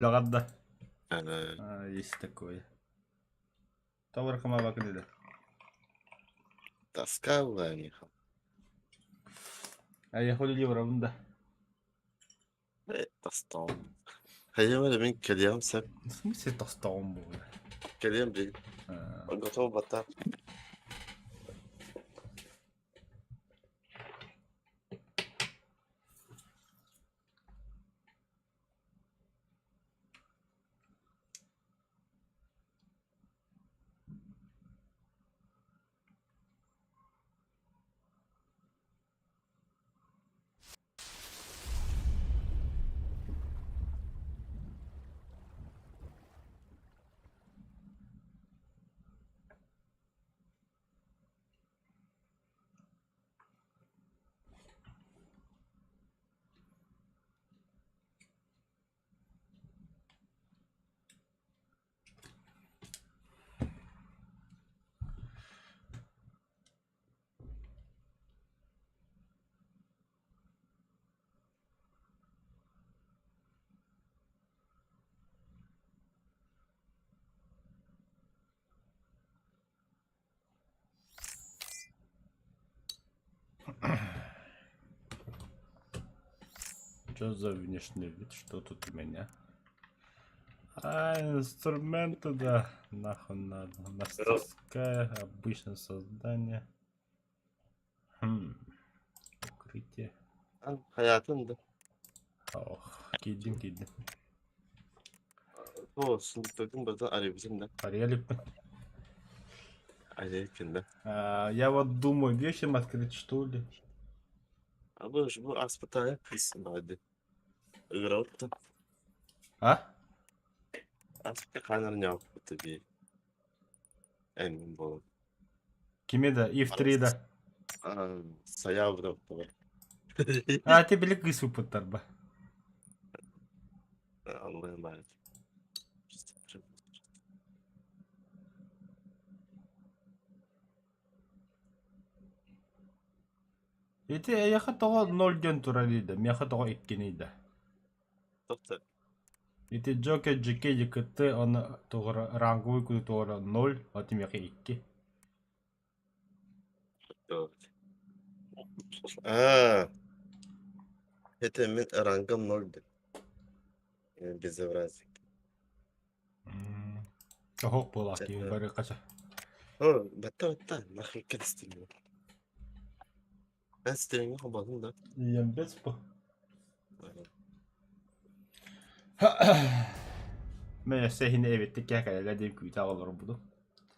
Да. А, есть такое. Товар хамабакын Тоска была А я хули евровым да. Тостом. Хайа мин кэлиэм сөп. В смысле тостом буолла? Кэлиэм бил. Готов бата. Что за внешний вид? Что тут у меня? А, инструменты, да. Нахуй надо. Мастерская, обычное создание. Хм. Укрытие. Хайатын да. Ох, киирдим, киирдим. О, сундуктаргын барытын арыйбытын да. Арыйа Арыйкын да. А, я вот думаю, вечером открыть, что ли? А бу бу аспытаaya кыыс баады. Ыгыраутта. А? Аспыта хаанар ньааппыта би. Эмин болон. Кими да? Ив 3 да. Саяабыта бар. А, ти били кыыс ыппыттар ба. Аллах баар. Ити эйиэхэ тоҕо ноль диэн турарый да, миэхэ тоҕо иккиний да? Тоқта. Ити Джокер, ЖК, ЕКТ, оны тоҕо ранговый куду тоҕо ноль, а ти миэхэ икки. А, это мин рангом ноль Безобразие. Оһох буолаах киһи бары хача. О, батта батта, нахуй кэстим. Эн стримҥэ холбоотуҥ да? Иэмбэс бу. Мен өссө иһини эбиттик киһи кэлэлэ диэн күүтэ олорбутум.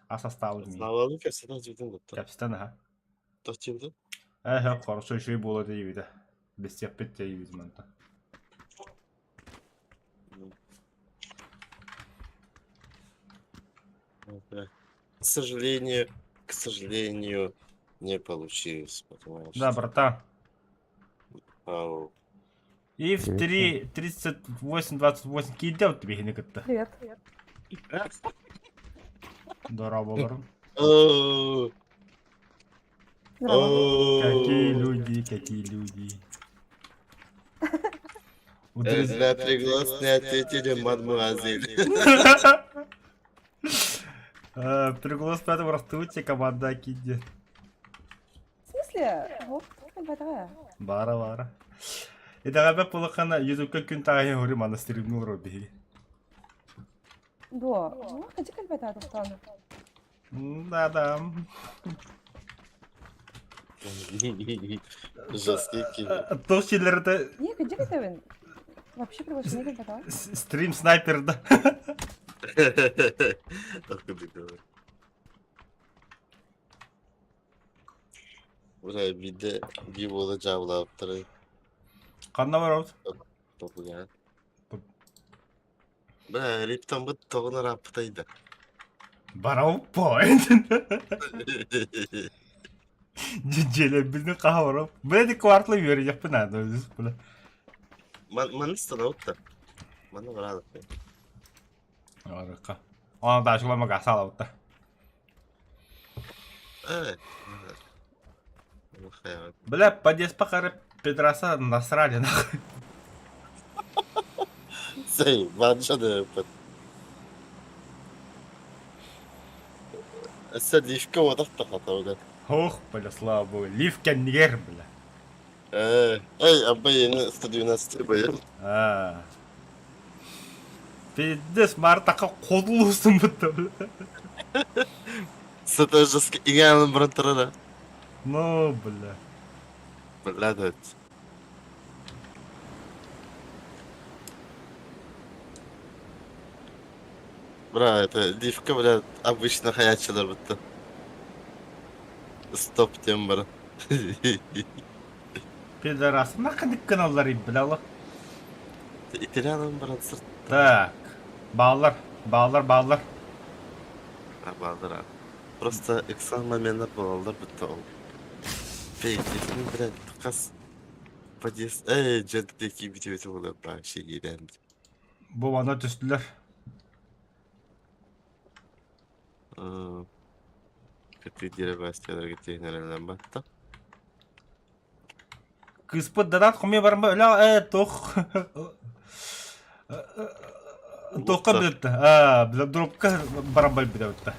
Ас астаабыт миин. Славалыы кэпсэтэн сүүтүн кутта. Кэпсэтэн аха. Тохтуйбутун? Ээ, хорошо үчүгэй буола диэбитэ. Билсиэхпит диэбит мантан. К сожалению, не получилось, потому Да, что... братан. Ау. И в 3, 38, 28 киирдэ биһини кытта. Привет. Дорооболорум. О, Здорово. Какие о. люди, какие люди. На приглас не ответили, мадмуазель. Приглас пятого растутте команда киирдэ. В смысле? Вот, бара. Бара бара. Итэҕэбэ пулахана ютубка күн таайы хори мана стримни олорор биһиги. До. Ну, ходи кальбата тохтоон. Да-да. Жесткий киллер. Туох силэрэтэ Не, ходи кальбата. Вообще приглашение кальбата. стрим снайпер да. Бля, биирдэ биир уола дьаабылаабыттара Ханна барабыт? тобугаан. Бля, Риптаммыт тоҕун ырааппытай да. Барабыт point. Дьиэлэрбитин хаһа барабыт. Бля, ити кварталы үөрүйэхпин наада. Бля. Маны станабыт да. Маны бараадык. Арыкка. Аны дачылама гасалабыт да. Э. Бля, подъезд пахары педраса насрали нахуй. Сэй, баанча да Өссө лифка уотах да хата Ох, бля, слава богу. Лифт кэннигэр, бля. Э, эй, абба ени 112 байыр. А. Пиздец, мартака кодулуусун бутта, бля. Сата жестко иҥээн баран турара. Ну, бля. Бля, да. Бра, это ливка, бля, обычно хаячылар бутта. Стоп тем бара. Пидорасы нахуй каналлар бля. Италианын баран сырт. Так. Бааллар, бааллар, бааллар. Бааллар. Просто ыксал моменттар буолаллар бутта ол. Пейдетин, блядь, хас подъезд. Эй, дьэ, диэки бүтүбүтү буолар вообще иирэн. Бу мана түстүлэр. Кытыы бастияларга тиһинэрэллэн батта. Кыыспыт донат хомуйа баран өлө э туох туохха бүтэ аа дропка баран барбыта бүтэ.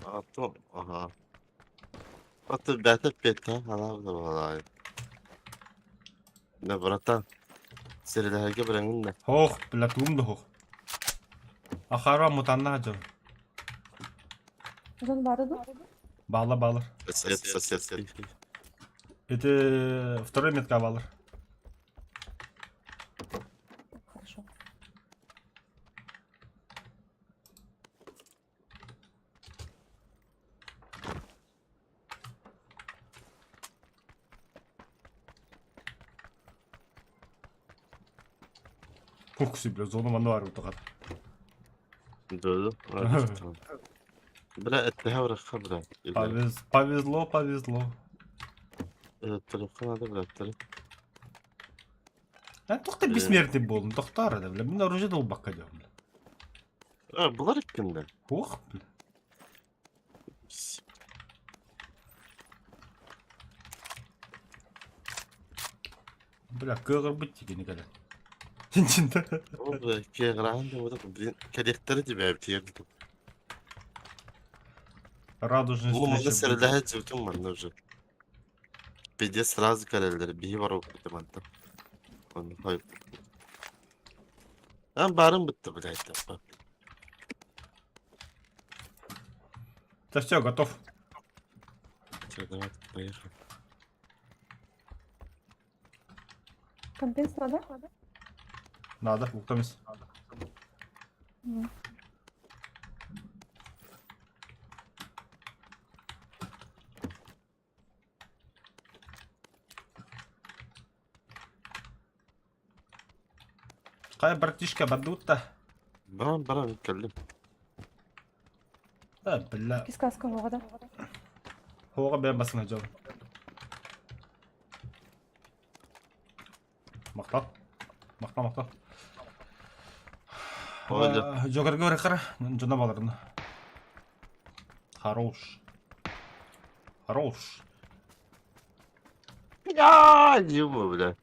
А то, ага. А то бята пета, она была. Да, братан. Сирилэһэргэ бараҥын да. Ох, бля, тугум да ох. Ахара мутанна дьон. Дьон баара дуу? Баалар, баалар. Сосед, сосед. Это второй метка баалар. Хорошо. Фокуси, бля, зона манна баар утаҕар. Ду, Бля, это врага, бля. Повезло, повезло. Телефон надо, бля, телефон. А тохта бессмертный буоллум, тохтоор да, бля, мин оружие да ылбакка диэм, бля. А, булар иккинде. Ох, бля. Бля, кыаҕырбыт тигини кэлэн. Чинчинде. Ол бля, кыаҕыраан да вот блин, кэлиэхтэрэ дибээбитигэр. Радужный Бу манна встреча будет. сэрэлэһэ дьыбытым манна уже. Пиздец сразу кэлэллэр, биһи барыппыт мантан. Онно хой. А баарым бытты, блядь, таппа. Да все, готов. Все, давай, поехали. Компенс надо? Надо, уктамис. М. Хайа, братишка, бардутта. Баран, баран, кэллим. Да, бля. Кискаска оҕо да? Хоға бэйэм басына дьон. Махтал. Махтал, махтал. Оля. Жокерге барыхара, дьоно баларына. Хорош. Хорош. Я, ему, бля.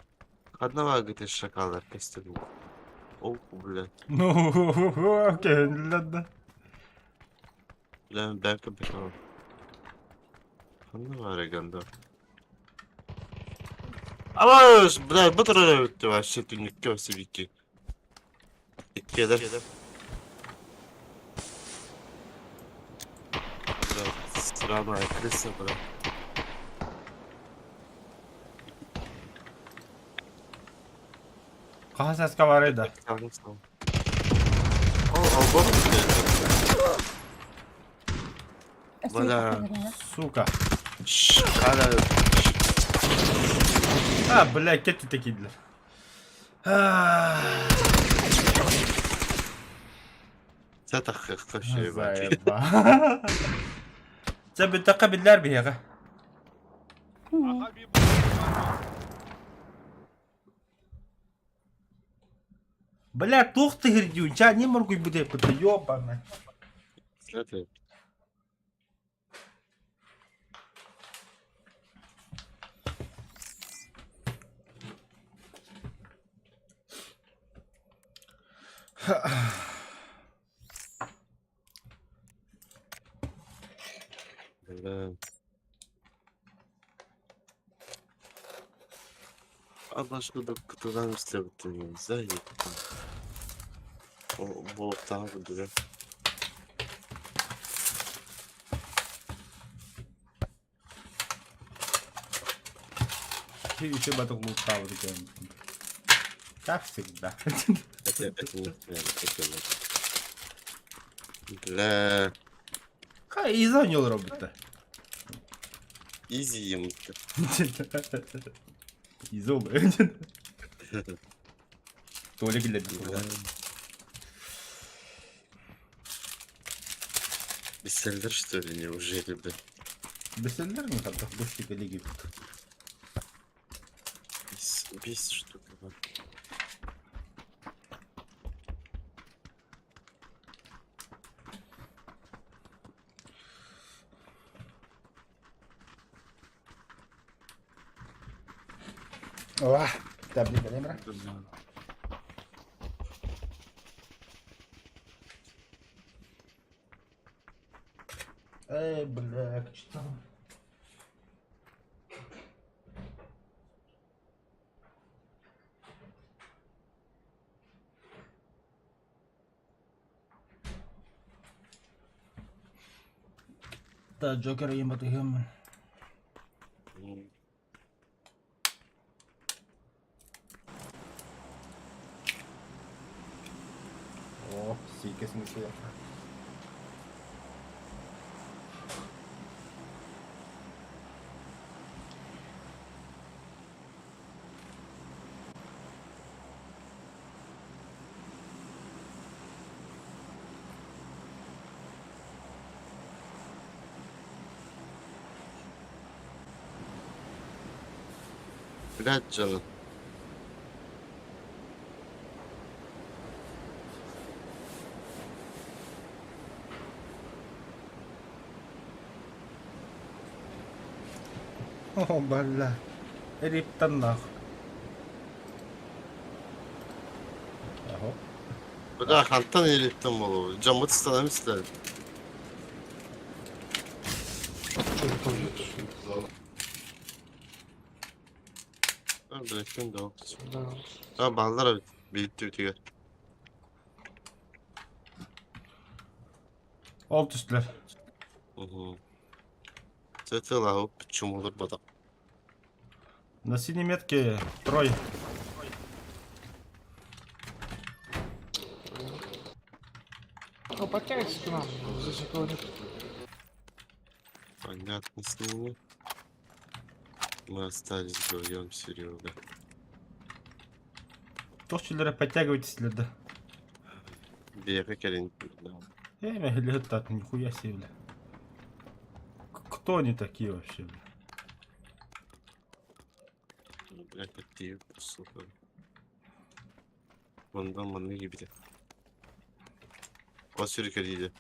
Одного, говорит, из шакала костюм. О, бля. Ну, окей, ладно. Бля, бэка бля. Ханна бар ганда. Алаш, бля, бу турар эбит вообще түннүккэ вообще бикки. Иккиэлэр. Бля, сраная крыса, бля. Хаһан сааска барай да? Саҕын саҕын. Ол албан Бля. Сука. Ана А, бля, кетти киирдилэр. Сатаххыхха шеба. Заеба. Чэ бүттэххэ биллэр биһиэхэ. Бля, туох тыһырдьуун, чаа не моргуйбут эппит, ёбана. Кстати, Бля. Аллашкы кытылан истэбиттим заебал. Буолуохтааҕа курдуга. Үчү батык лууттаабыт екен. Как всегда. Бля. Хай изо не робит-то. Изи ему-то. Изо Толя киллэрбит буолла. Бестселлер, что ли, неужели, бля? Бестселлер ми хатта бу кэлиги. Бес штук. Ла, таблика немра. Эй, бля, что? Да, Джокер ем батыгым. О, сиикэс мусуйа. Блядь, дьоно. О, бля. Риптан нах. Аһо. Бля, хантан илиттэн буолуо? Дьоммут ыстанан истэ. Бля, ким да А, бааллар эбит. Биир түбүтүгэр. Ол түстүлэр. Угу. Сытылаһы чумулур бодох. На синей метке трое. Ну, подтягивайтесь к нам, здесь никого нет. Понятно с ними. Мы остались вдвоем, Серега. Туох подтягивайтесь да. Биэхэ кэлин. Я так, нихуя себе, бля. Кто они такие вообще, бля? Блядь, какие, сука. Мандан манны кибите. О, сүрү кэлиилэ.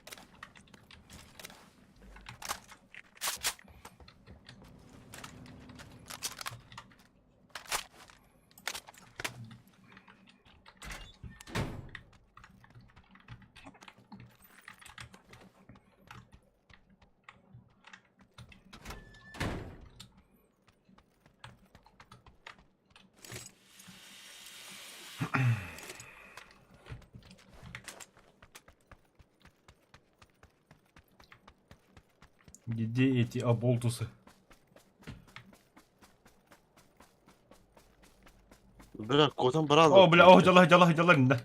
Где эти оболтусы? Бля, куотан бараалар. О, бля, о, дьала, дьала, дьала, да.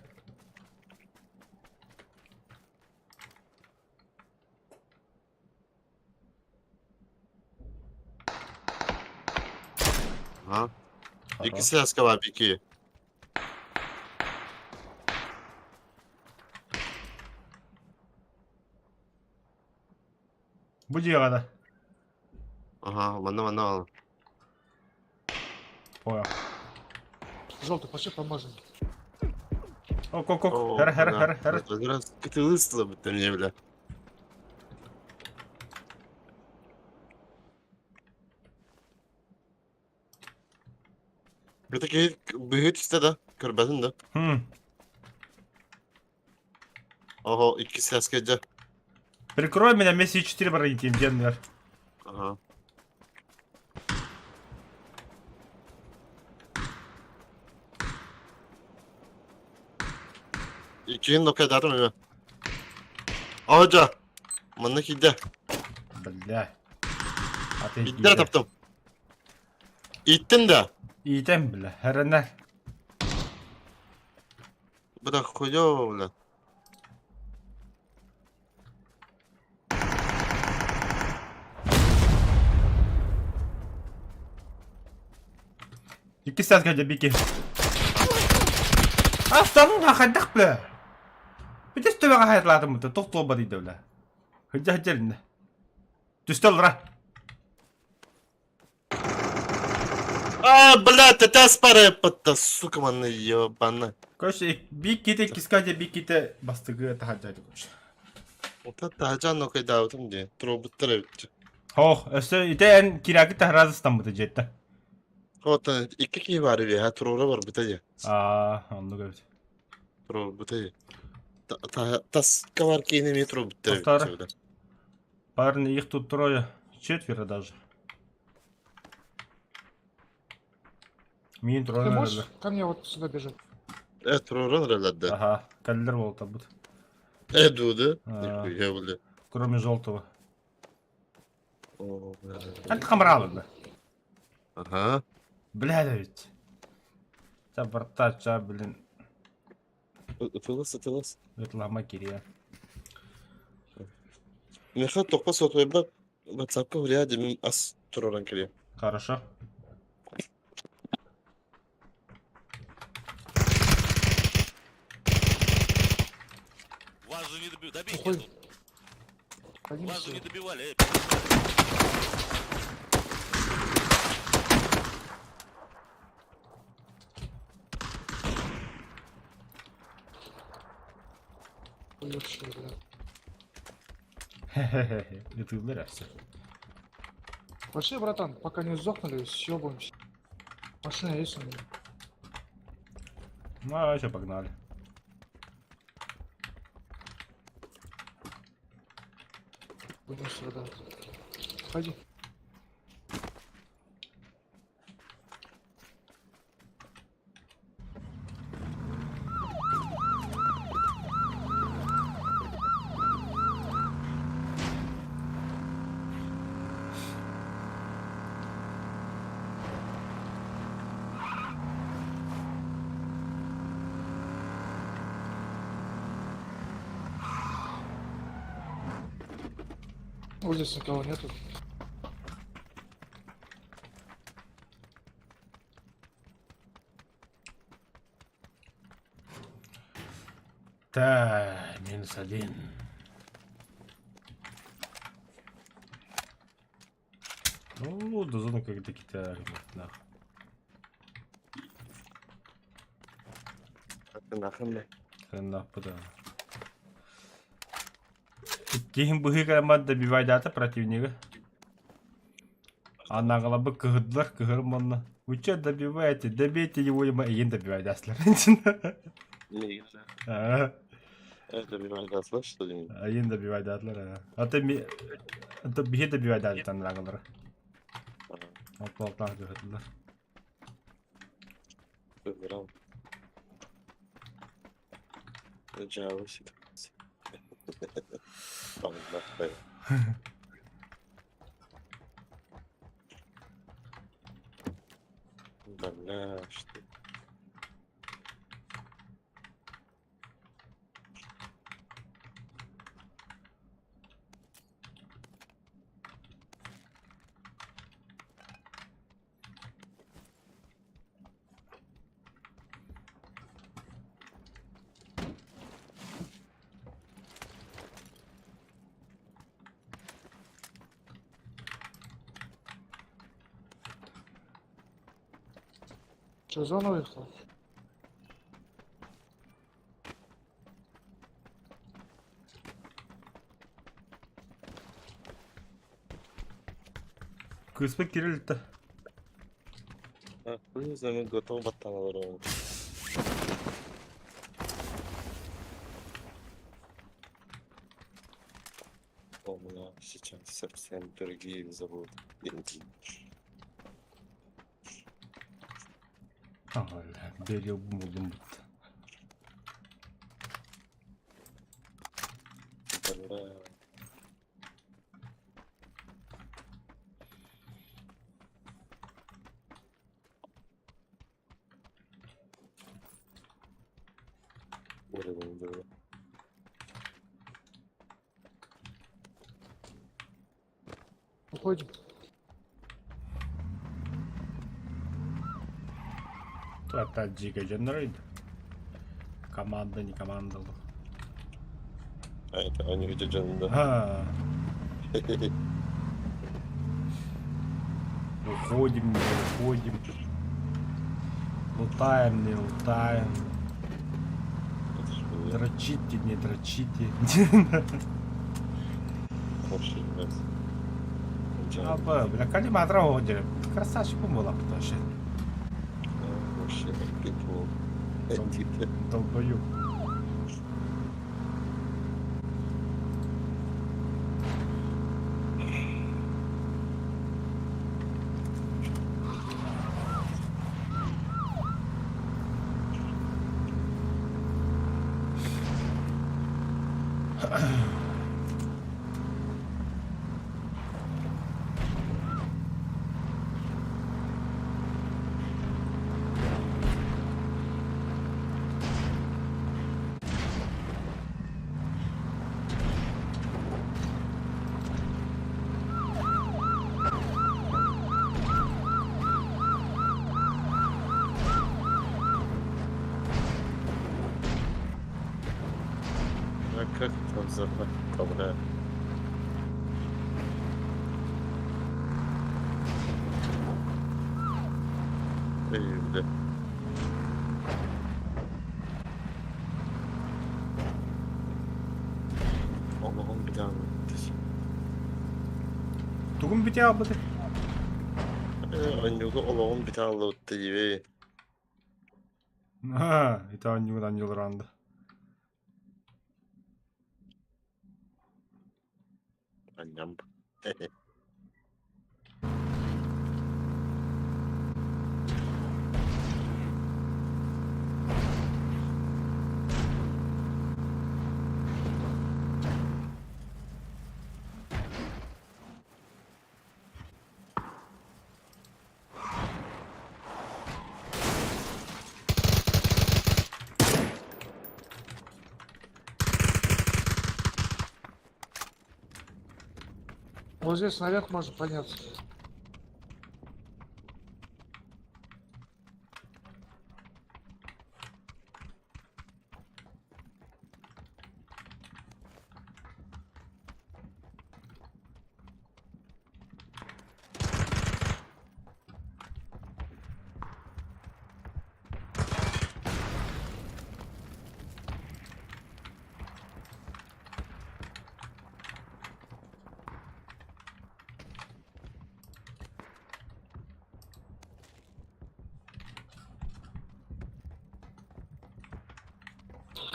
Ага. Икки связка бар, икки. Бу дьиэҕэ да. Ага, манна манна ол. Понял. Желтый, пошли поможем. Ок, ок, ок. Хара, хара, хара, хара. Раз кытылыстыла бутта мне, бля. Бу киһи быһыы түстэ да, көрбөтүн да. Хм. Ого, икки сээскэ дьэ. Прикрой меня, Месси 4 бронетим, Денвер. Ага. Иккиһин нокайдаатым эмэ. Оо дьэ, манна киирдэ. Бля. А ты Иттэр таптым. Иттин да. Иитэн, бля. Хэрэнэр. Бля, хуёво, бля. Иккис саас кэлдэ Бики. Астан хайдах бля. Бүтүс төбөҕө хайатлаатым быта туох туолба дейді бля. Хыдьа хыдьа Түстэ олора. А, блядь, это спарыппытта, сука, манна ебана. Короче, Бикките иккискэ Бикките бастыгы таһырдьа короче. Ота таһдьаан нокайдаабытым дии, туруорбуттар эбит. Ох, өссө ити эн киряки таһыразы ыстаммыта дьиэттэ. Ота икки киһи баар үһү, ha туруора барбыта дии. Аа, оннук эбит. Туруорбута дии. Таска бар киһини эмиэ туруорбуттар эбит. Повтор. Парни, их тут трое, четверо даже. Мин Ты трое можешь наверное. ко мне вот сюда бежать? Э, туруоран эрэллэр да. Ага, каллер болтабыт. Э, дууду. А. Нихуя, бля. Кроме желтого. О, бля. Ант хамралы, бля. Ага. Бля, да ведь. Ча борта, ча, блин. Ытылыс, ытылыс. Реклама кирия. Миэхэ тохпо сотуйбат WhatsApp-ка вряд мин ас туруоран кэлиэм. Хорошо. Вас же не добивали. Добейте. Уходим. тут. Один Вас же не всё. добивали. Эй, Уехавшие, бля. Хе-хе-хе. Ытыыллар все. Пошли, братан, пока не сдохнули, съебаемся. Машина есть у меня. Ну, а что, погнали. Будем страдать. Ходи. Вот здесь никого нету. Так, минус один. Ну, до зоны как-то какие-то нахуй. Нахуй, да. Киһим быһыы добивайдаата противнига. Анагалабы кыһырдылар, кыһыр манна. Вы че добиваете? Добейте его, ема эйин добивайдаслар. Добивайдаслар, что ли? Эйин добивайдатлар. А то ми... А то биһи добивайдатлар анагалар. Отлалтан кыһырдылар. Выбирал. Джавы Там, Бля, что? Че, зона выехала? Кыспыт кирилтэ. А, хуй не знаю, готов баттаналар. У меня сейчас совсем другие зовут. Берил булдум бутта. Бля. Уровень был. Уходим. Это дико дьоннорой. Команда, не команда. А это они где дьон, да? А. Уходим, не уходим. Лутаем, не лутаем. Это ж было Дрочите, не дрочите. вообще не Аба, бля, коллиматор уходили. Красавчик была, потому что Вообще прикол. долбоёб. А как там за бля? Эй, бля. Allah'ım bir daha anlattı. Тугун бите албыты. Анюга Allah'ım bir daha anlattı gibi. А, это анюлранды. Аням. Вот здесь наверх можно подняться.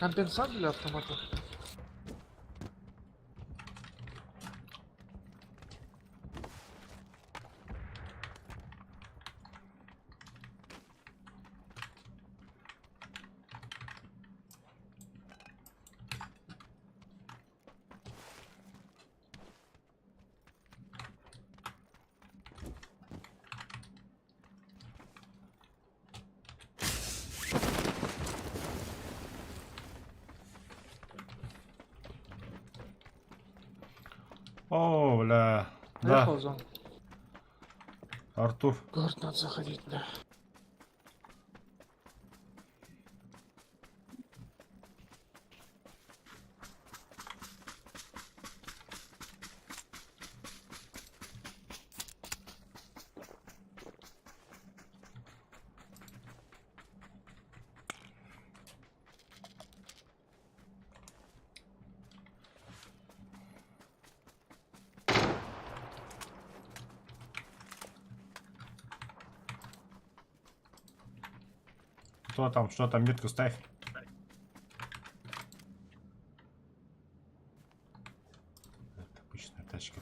Компенсат для автомата? О, бля. Да, Поехал в зону. Артур. В город надо заходить, бля. Кто там, что там, метку ставь. Это обычно. тачка.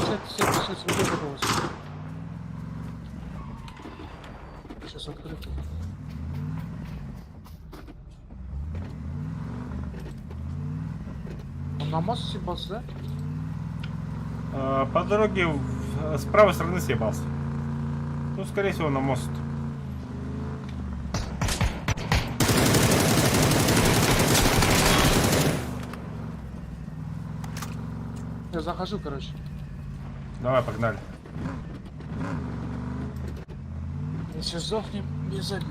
Сядь, сядь, сядь, вот это у вас. Сейчас открыто. Он на мост съебался, да? По дороге с правой стороны съебался. Ну, скорее всего, на мост. Я захожу, короче. Давай, погнали. Если сдохнем, без обид.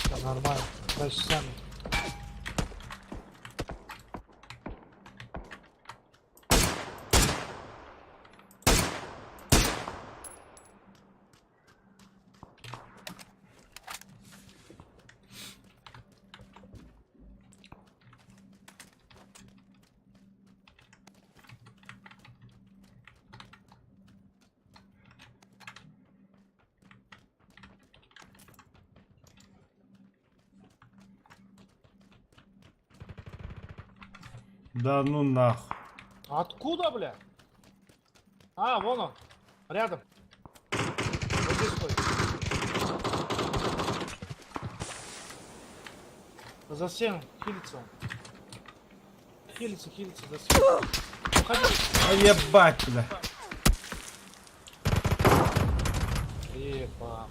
Да, нормально. Дальше сами. Да ну нахуй. Откуда, бля? А, вон он. Рядом. Вот здесь стой. За стену. Хилится он. Хилится, хилится за стену. Уходи. А ебать, бля. Еба.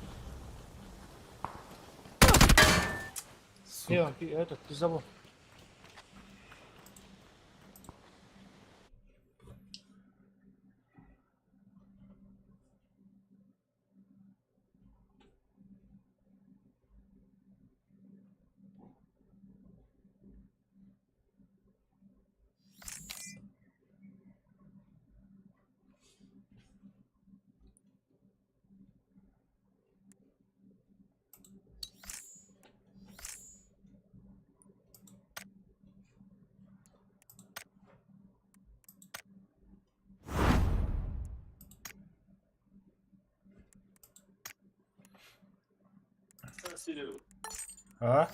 Сука. Не, он этот, пиздобол. А?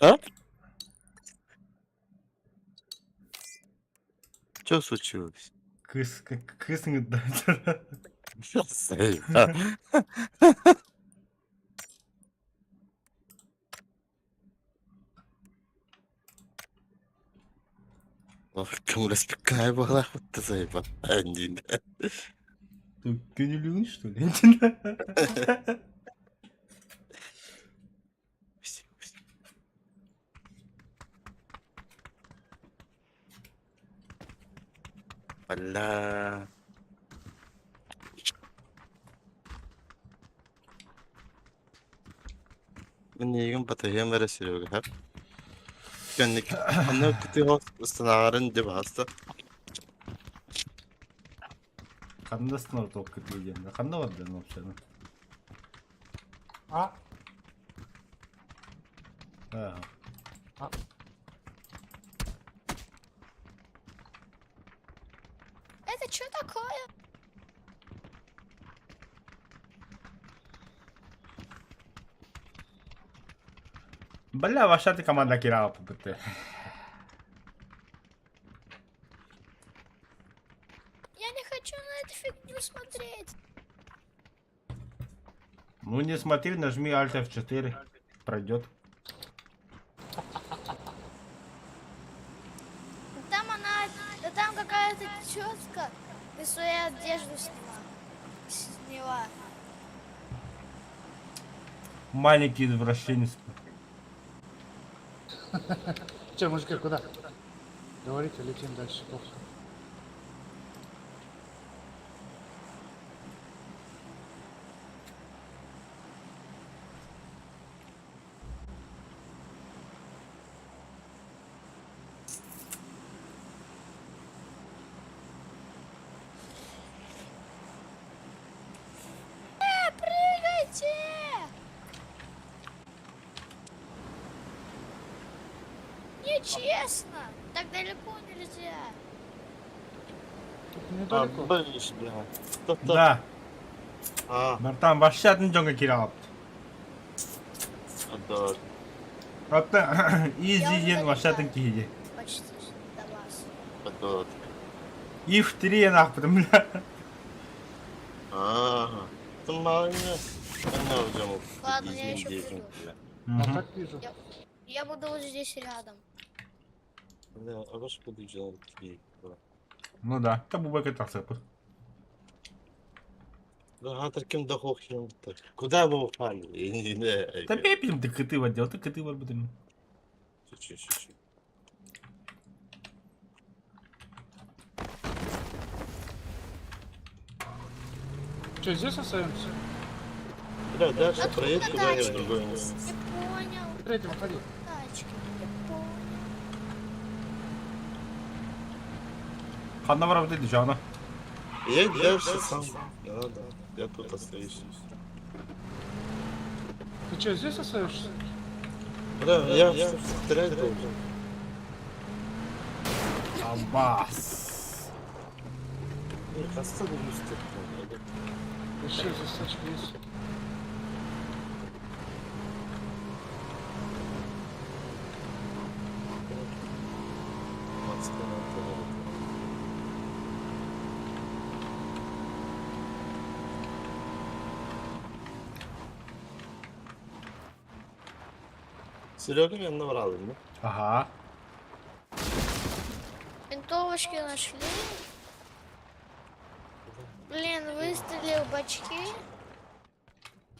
А? Что случилось? Кыс, кыс, да. Заебал. Кому распекаю была, вот ты заебал. Один. Ты кюнелюн, что ли? Бля. Мин батареям эрэ Серега. Кэнник аны кытыга станарын деп аста. Ханна снор толк кытыйден. Ханна бар ден вообще. А? А. А. Это что такое? Бля, ваша ты команда кирала ППТ. Я не хочу на эту фигню смотреть. Ну не смотри, нажми Alt F4. Пройдет. Там она, да там какая-то тетка и свою одежду сняла. Сняла. Маленький извращенец. Че, мужики, куда? Говорите, летим дальше. Похуй. Нечестно! Так далеко нельзя. Тут недалеко. Быш, бля. Стоп, стоп. Да. А, Братан, вообще атын дьоҥҥо киирэ хаалбыт. да. Оттон Я Easy уже диэн вообще атын долетаю. киһи дии. Почти до вас. Да. If 3 диэн аахпытым бля. А, ты маленькая. Она уже Ладно, я еще приду. А Мгм. так вижу. Я буду вот здесь рядом. Бля, а ваш подъезжал такие. Ну да, табубака тахсыппыт. Да, таким дохохим. Куда вы упали? Да пепелем ты кыты в отдел, ты кыты барбытым. Чуть-чуть. Что, здесь остаемся? Бля, дальше Откуда проедь куда-нибудь в тачки? другое место. Не понял. Третий, выходи. Тачки. Не понял. Ханна барабыт дежана. Едь дальше сам. Не надо. Я тут остаюсь. Ты что, здесь остаешься? Бля, я стрелять должен. Абас. Не, хаста да Еще здесь тачка есть. Серега yanına varalım mı? Ага. Винтовочки нашли. Блин, выстрелил бачки.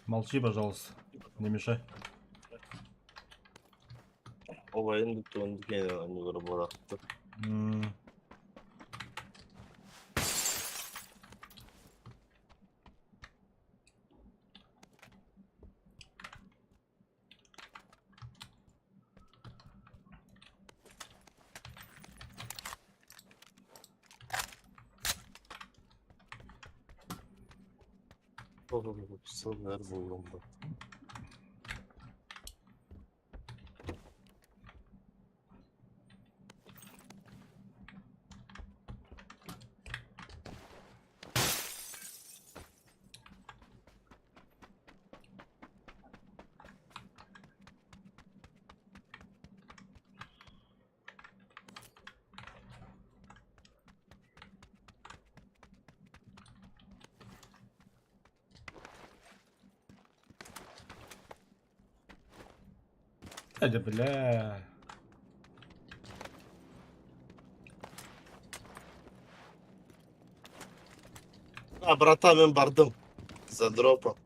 Молчи, пожалуйста. Не мешай. Olayın bitti onu gene anıları bıraktı. М. Sınır buldum. Это, бля. Ha братан ben bardım. За дропом.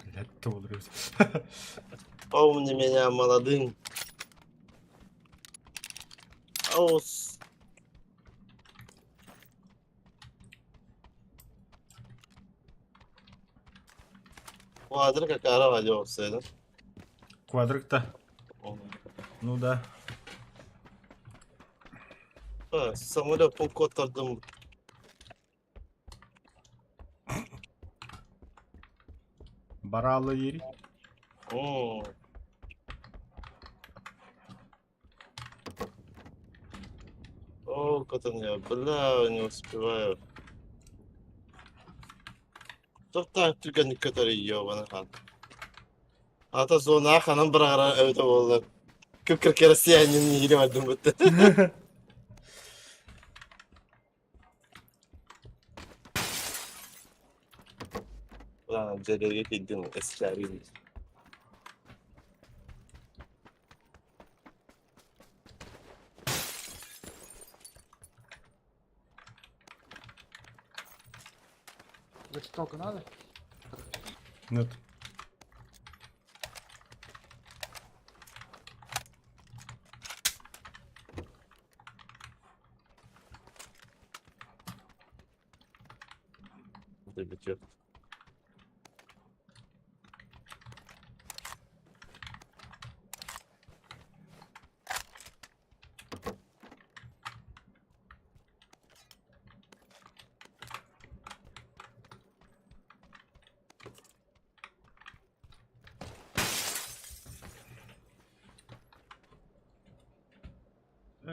Блядь, ты удрился. Помни меня молодым. Аус. Квадрик какая olsaydı. Квадрик-то. Ну да. Ha, самолет kotardım. Баралы ери. Hmm. О, как он я, бля, не успеваю. Тоқтан түрген көтөр ёбана хан. Ата зона ханын бір ара өте болды. Көп кірке россиянин еле бардым бітті. Ulan CD'ye gittin eskiler. Вертикалка надо? Нет. Битет.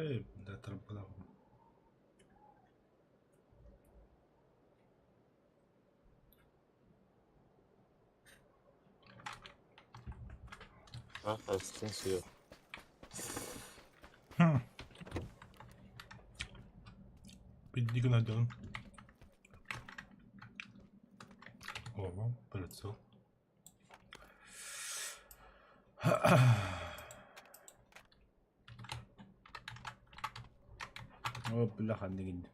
Эй, да тарбалаҕым. Ah, астын суох. Биирдии гына дьон. Оҕо, прицел. О, бля, ханныгын.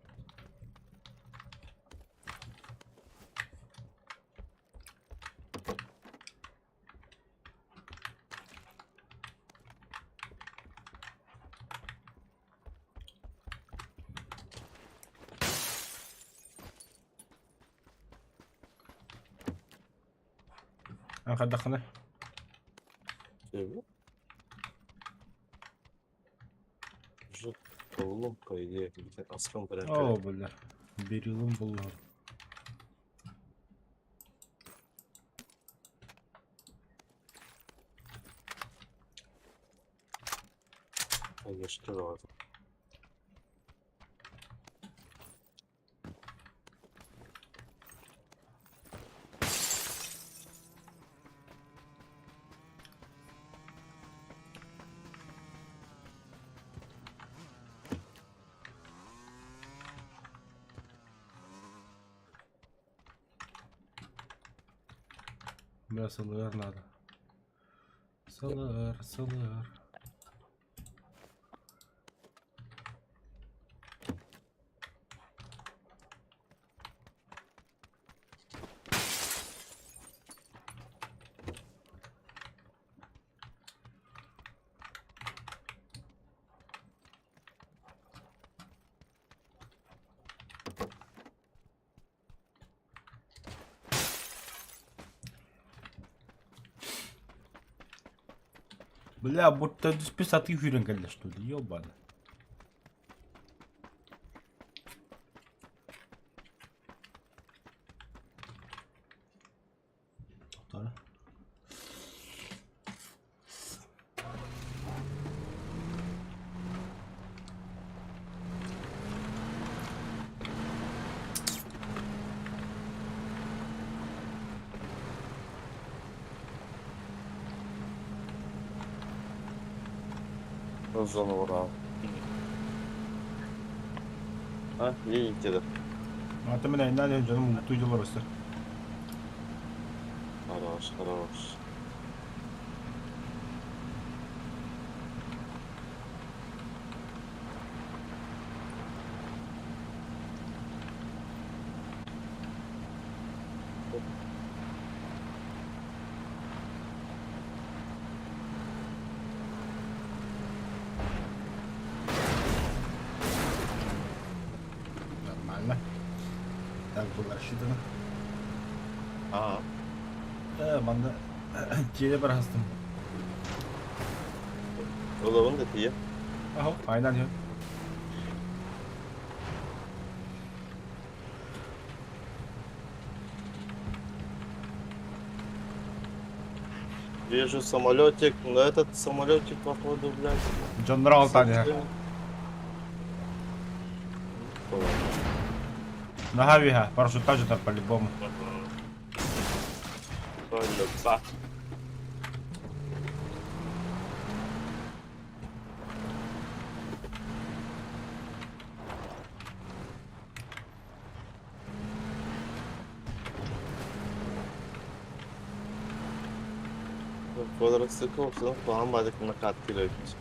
Хайдаххына? Сөбү? Уже толлум, по идее, где аскам О, порядка. бля. Берилым буллар. Конечно, ладно. Бля, СЛР надо. СЛР, СЛР. Бля, будто списать күүрэн кэллэ что ли, ёбана. Тоқтар. Зона урал. А, едете, да? Ата мен айнан жаным уттуйдулар өстөр. Хорош, хорош. Нормально. Так было рассчитано. А, Манна тиэрэ барастым. Олоҕун да тиийэ. Аһо, айнан иһэ. Вижу самолетик, но этот самолетик, походу, блядь. Дьоннор алтан иһэ. Наһаа үһэ, парашюттаах дьоннор по-любому. Полюба. Квадроцикл, все, план бадик на катки летит.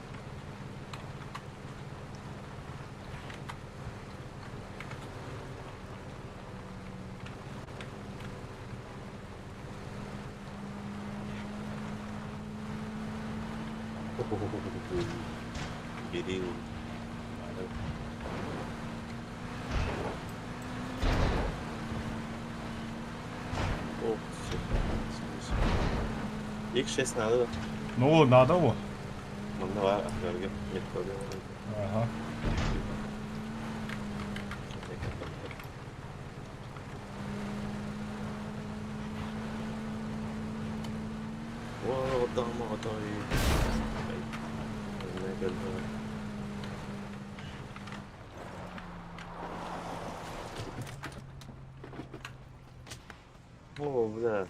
Бери. О, всё. X6 надо, да? Ну, надо его. Ну, давай, Георгий, нет проблем. Ага. О, там, о, там. О, бля.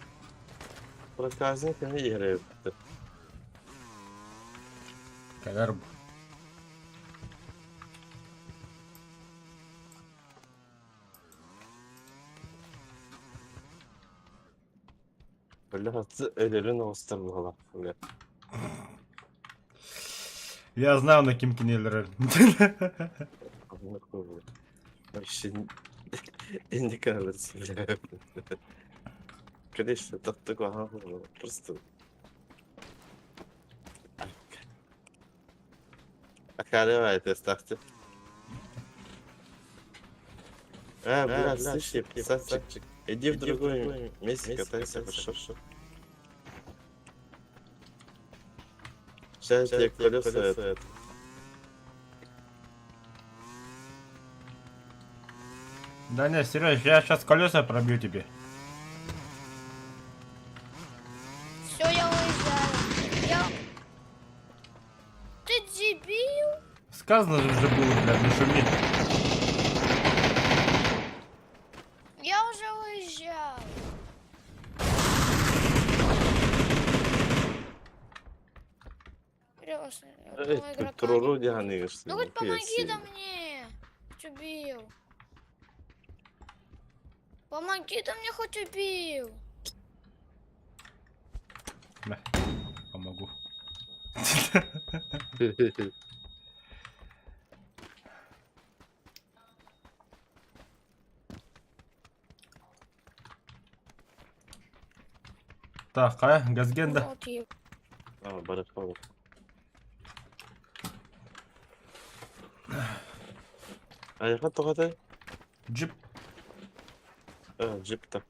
Проказник эмиэ иһэрэ эбит. Кэлэр бу. Бля, өлөрүн оҕустар буолар, бля. Я знаю, на ким кинилэр. Вообще не кажется, бля. Конечно, так такой, ага, просто. Акарева это ставьте. А, бля, слышь, пацанчик, иди в другое месте катайся, хорошо? Сейчас тебе колеса это. Да не, Сереж, я сейчас колеса пробью тебе. Все, я уезжаю. Я... Ты дебил? Сказано же уже было, блядь, не шуми. Я уже уезжал. Серьезно, Эй, одного игрока Туруру не- дьаһаныгыр. Ну хоть помоги да мне! Хоть убил. Помоги да мне хоть убил. Мэ, помогу. Так, а, Газгенда. Вот еб- А, барып Айха тоҕотой? Джип. А, джипта.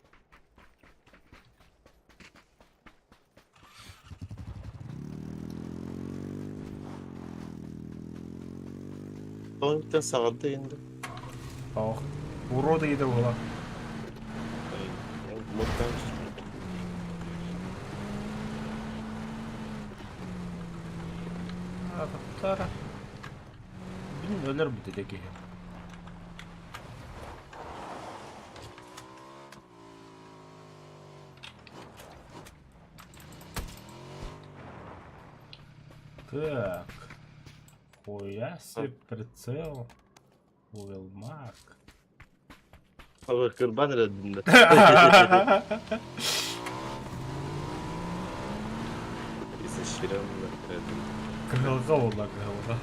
Тоҥтан саҕарда инде. Ох. Уроды еде була. Муттан. Тара. Блин, өлөр бу деде киһи. Так. Хуя себе прицел. Уилмак. Абы кырбан эрэдинде. Изощренно эрэдин. Кыһылга буолла кыһылга.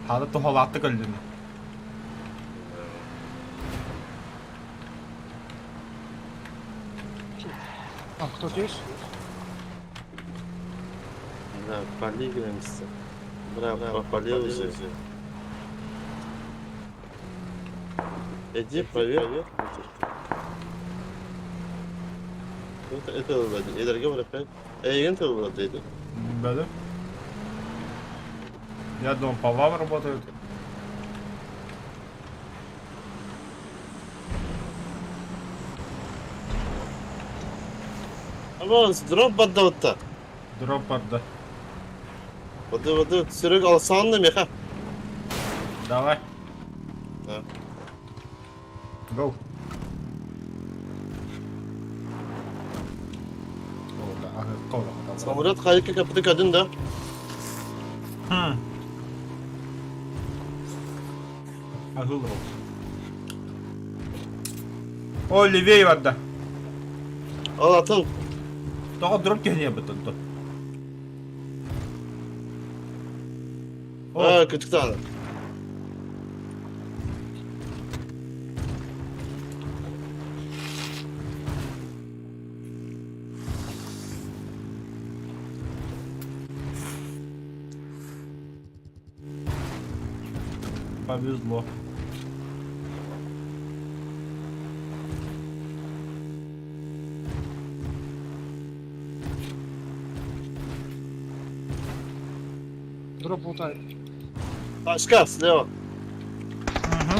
Хада туһалаатык өллүнү. А, кто-то есть? Да, полигримся. Бра, попалил уже. Иди проверь. Это это Эдерге барып Эйген тылла дейdi. Да, Я думал, по вам работают. Ama дроп бадда. Дроп да. Воды воды сүрүк алсан да меха. Давай. Да. Go. О, да, ага, кола. Самолет хайка капыты кадын да. Хм. Агыл О, левее вода. Ал атын. Тоҕо дроп киһини бытын то. О, А, күтүктан. повезло. Дроп лутает. Ташка слева. Угу.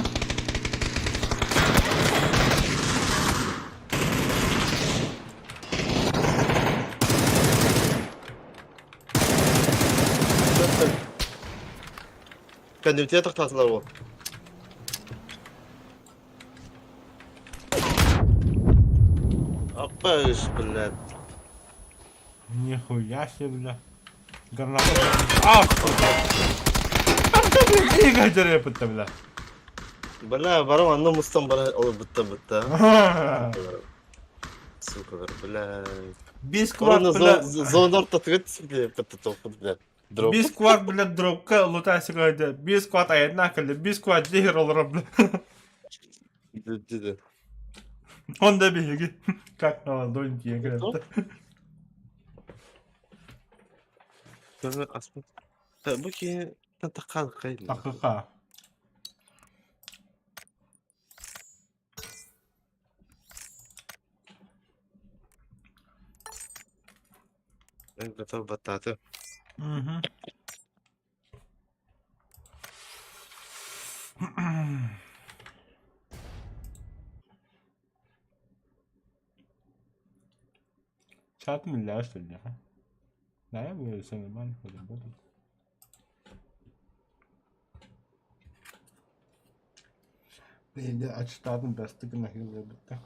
Кәндімте тақтасылар ол. Ебаешь, блядь. Нихуя себе, бля. Граната. А, сука. Игорь бутта, бля. Бля, барам анна мустан бара ол бутта бутта. Сука, бля. Бис кварт, Корона бля. зона ортатыгар бля, бутта топпут, бля. Дроп. Бис кварт, бля, дропка лутасика, бис кварт айна кэллэ, бис кварт дьиһэр олорор, бля. Дьэ. Он да биһиги. Как на ладонь тиийэн кэлэбит. Көмө аспыт. Бу киһи таххан хайын. Такыка. Мен готов баттааты. Мгм. Чат нельзя, что ли? а? Да, я буду все нормально, работать. Блин, я ачтадым бастыгына хилебетте.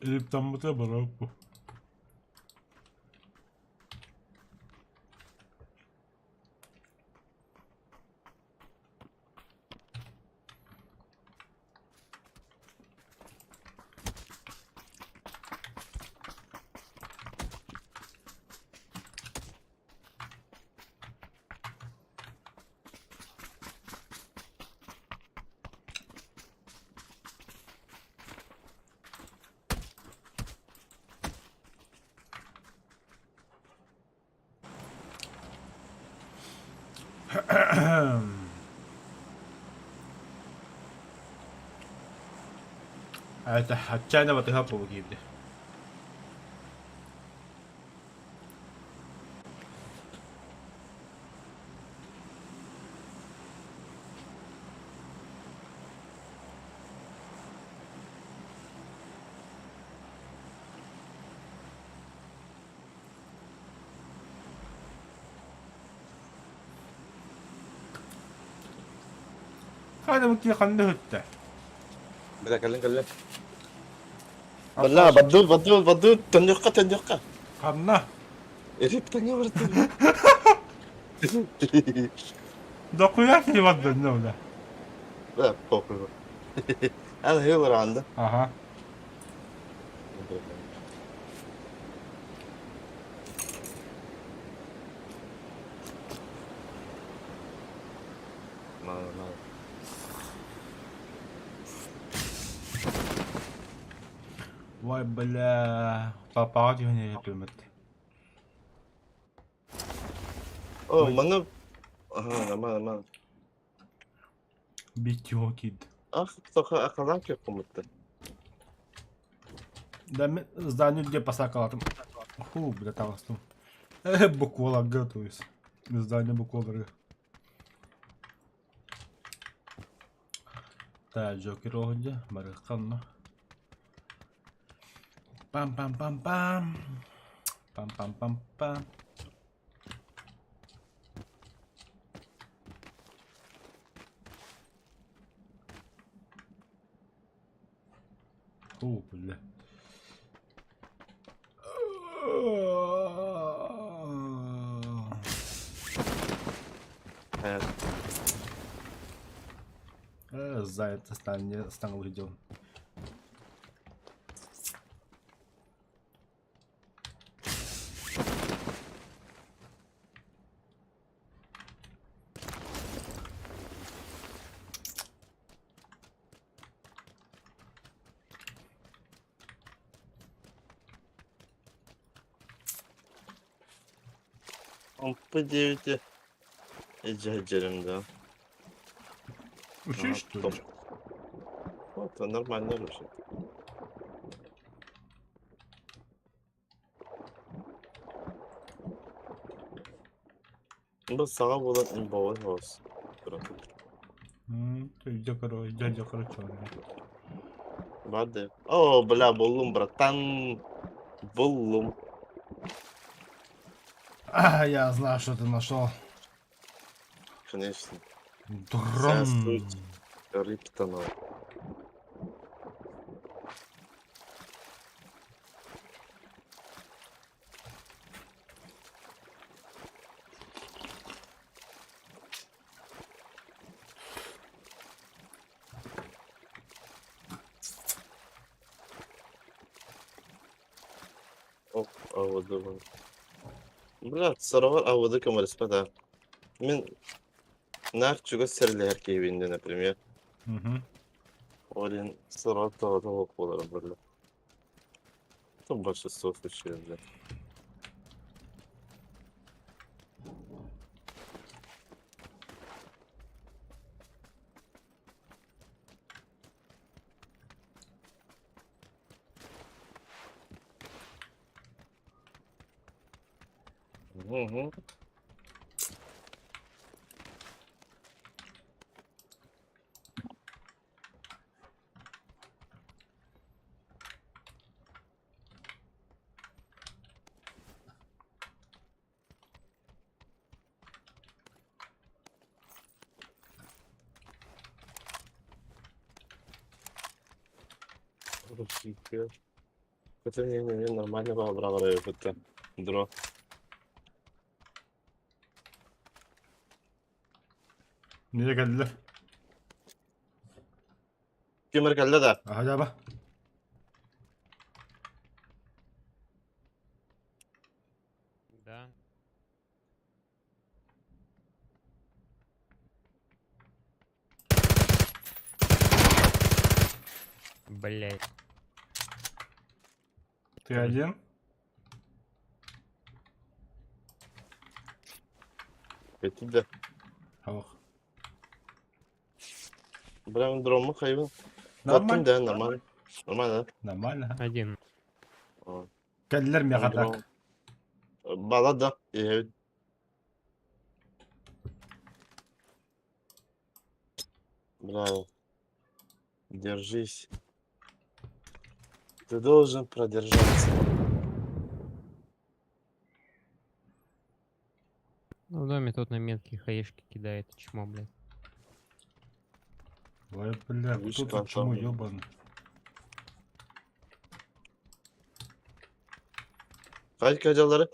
Илиптаммыта барыппы. Это отчаянно батыга киирдэ. Хайда бу киһи ханна өттө? Бля, кэлин кэлин. Бля, баддур, баддур, баддур, төннүөххэ, төннүөххэ. Ханна? Эриптаҥҥа бардым. Докуя киһи бардын бля. Бля, похуй. Ана хилер анда. Ага. Мало, мало. Ой, бля. Папаҕа түһэн иһиппиммит. О, маны... Ага, нормально, нормально. Битио кид. Ах, тоха акалан кеппумутта. Да мен здание где посакалатым. Ху, бля, таҕыстым. Э, букваларга то есть. Здание буквалары. Так, Джокер оҕунньа, барыахха онно. Пам-пам-пам-пам. Пам-пам-пам-пам. О, бля. Заяц стал увидел. МП диэбити илдьэ да. Учишь, что ли? Вот, нормально уже. Бу саҕа буолан имбовой соҕус турар. Дядя короче. Барды. О, бля, буллум, братан. Буллум. А, я знаю, что ты нашел. Конечно. Дрон. Здравствуйте. Риптонов. Оп, ауыды. Бля, сороҕор ауыды көмөлөспөт аа. Мин наар чугас сэрэлэһэр киһибин дии, например. Ол иһин сороҕор тоҕото суох буоларым буолла. Там большинство случаев, бля. Угу. Это не, не, не, нормально браво это. Дро. Nereye geldiler? Ким кэллэ да? Hadi bak. Да. Блять. Ты один? Это да. Ох. Бля, дрома хайвен. Нормально. Нормально. Да, нормально. Нормально. Нормально. Один. Geldiler mi yakacak? Бала да. Evet. Браво. Держись. Ты должен продержаться. Ну, в доме тут на метке хаешки кидает, чмо, блядь. Ой, бля, Видишь, кто как тут чмо там? ебаный? Хайка дьаллары.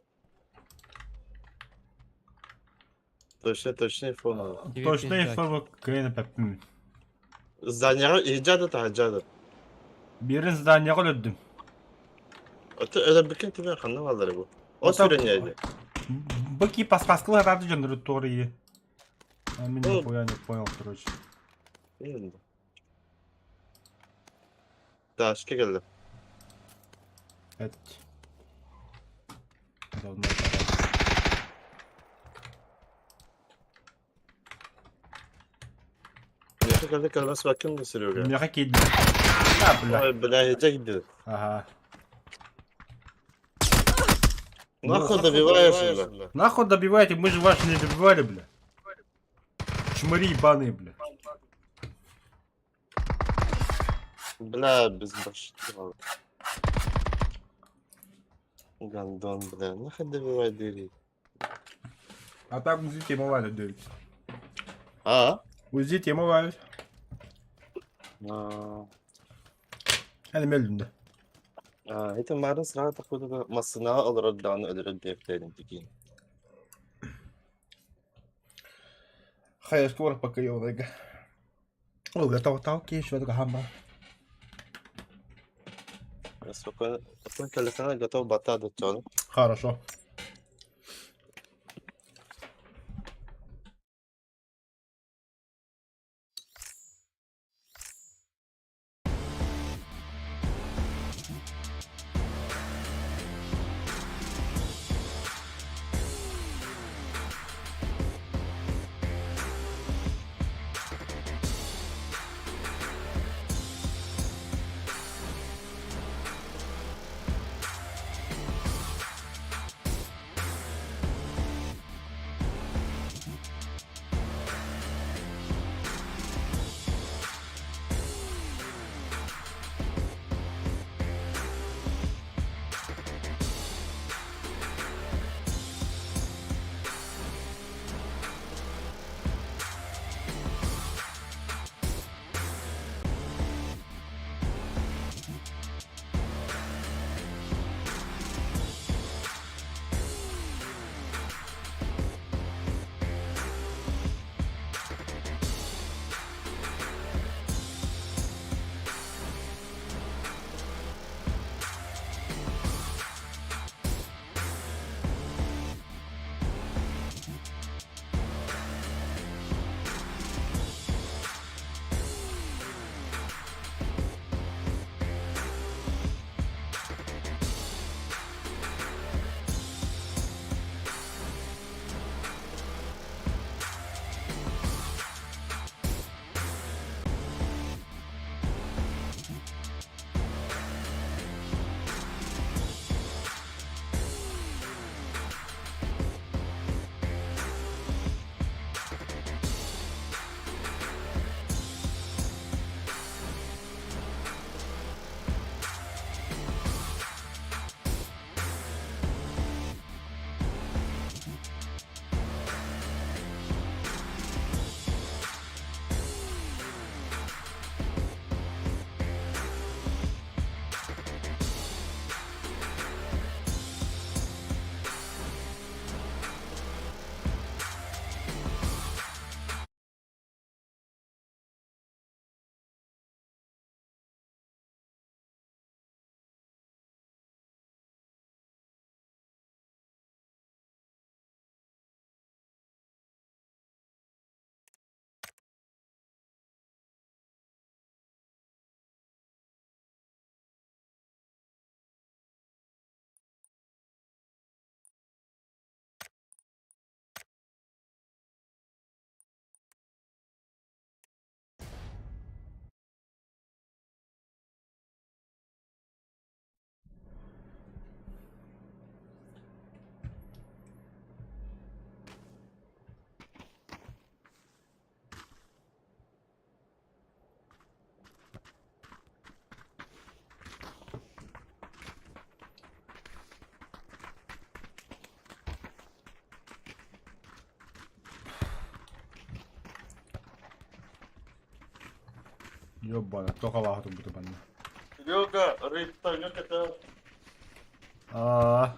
Точно, точно фон. Тебе Точно пизда. инфо кн Зданиеҕа иһдьаада таһдьаада. Бирин зданиеҕа өлөрдүм. Ото өлөрбүккүн түбэн ханна бааллар бу? Ол Ото- сүрүн Быки паспаскылар рады дьоннору туора и. А мен Ну. нихуя не понял, короче. Ташка кэллэ. Это. Давно пора. Миэхэ кэллэ кэлбэс баккын да Серега. Миэхэ киирдэ. А, бля. Ой, бля, иһдьэ киирдэ. Ага. Нахуй добиваешь, бля. Нахуй добиваете, мы же ваши не добивали, бля. Чмыри ебаные, бля. Бля, без башки. Гандон, бля, нахуй добивай двери. А так УЗИ тема валят, девять. А? УЗИ тема валят. А, Эн мелдүм да. а, это марын сразу такой массына олорор даҕаны өлөрөр диэбиттэрин тикиин. Хай, скоро пока ёлайга. Ой, готово талки, еще только хамба. Спокойно, спокойно, готов бата до Хорошо. Ёбана, тоҕо абааһы турбута манна. Серега, рыптанет это... Аа.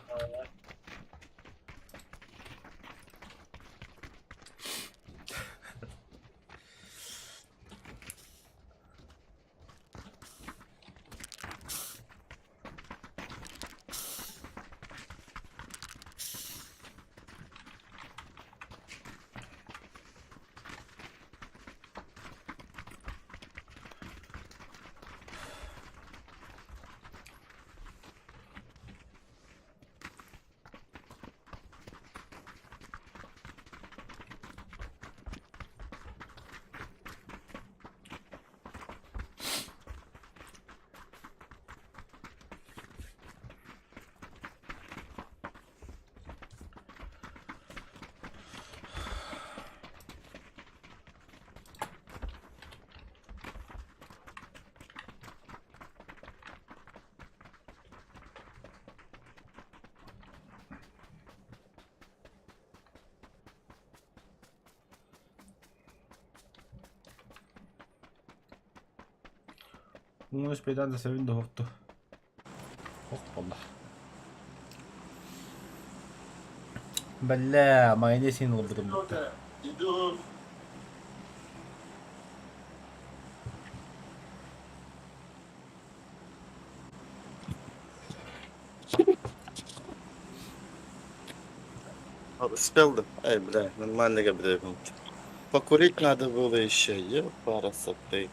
Уҥус бэйдэн да сэбин доһутту. Ох буолла. Бэллэ, майонез иһин ылбытым бутта. Иду. Успел да? Ай, бля, нормально бля. Покурить надо было еще, ёпарасоты.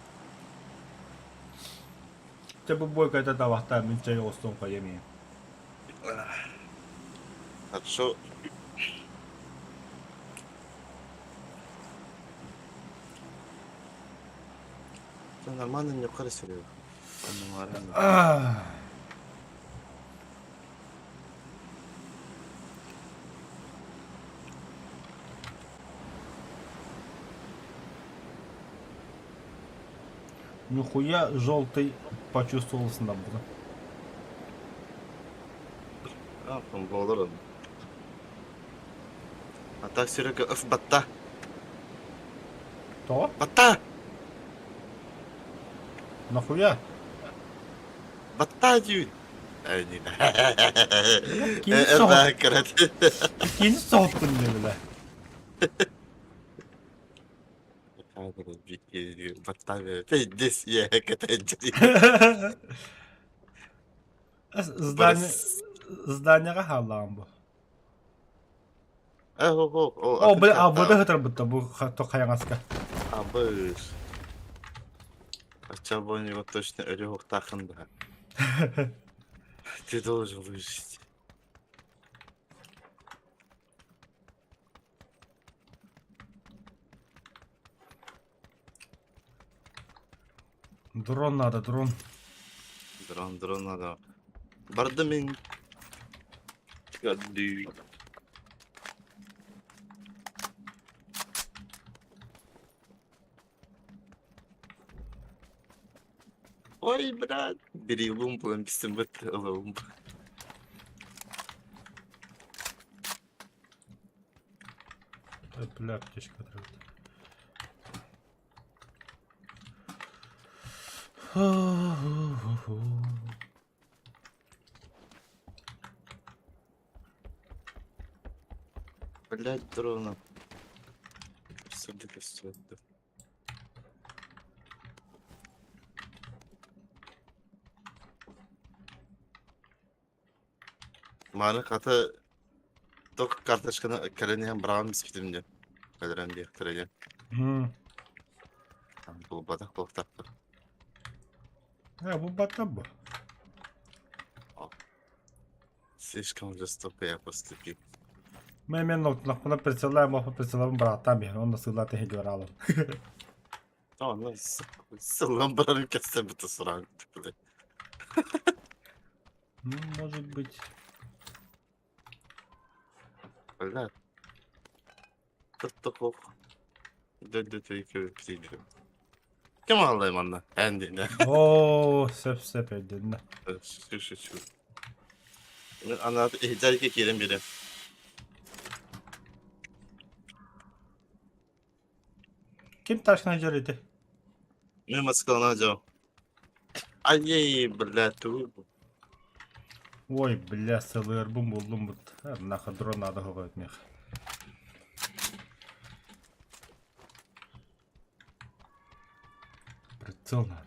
Дьэ бу буойката табахтаа мин чэй оҥостон хайыам иһин. Хорошо. Нормально не Серега. Нормально. Нихуя желтый почувствовал снабда. А, буолар он. А так Серега ыф батта. Тоҕо? Батта! Нахуя? Батта диибин. Кини соһут. Кини соһуттун диэбилэ. Здание зданияҕа хааллаҕым бу. О, бля, а вода хытарбытта бу хайаҥаска. Абыш. Хотя бы у него точно өлү да. Ты должен выжить. Дрон надо, дрон. Дрон, дрон надо. Бардым мин. Ой, брат. Бери лумпу, написано лумпу. Бля, аптечка треба. Блять, дрона. Сюда, сюда. Маны хата ток карточканы кэлэн иһэн быраҕан испитим дьэ. Өлөрөн диэхтэрэ диэн. Булбатах буолтахпыт. Э, булбаттар бу. Слишком жестоко я поступил. Мен мен нохпуна прицеллаем, охпа прицеллабын бырааттаан биһэн, онно сыыллаат иһигэр аалан. Онно сыллан барарын кэпсэбитэ сураан блядь. Ну, может быть. Бля. Тут Дө-дө-дө Ким ааллай манна? Эн диэн. Оо, сөп-сөп өйдөннө. Шу шу шу. Мен ана иһдэргэ киирэн биэрэ. Ким ташкына дьэр ити? Мин Москваны дьон. Ай, блядь, тугуй бу? Ой, бля, сылыарбын буллум бут. Нахуй дрон надо хоҕойт мех. Прицел надо.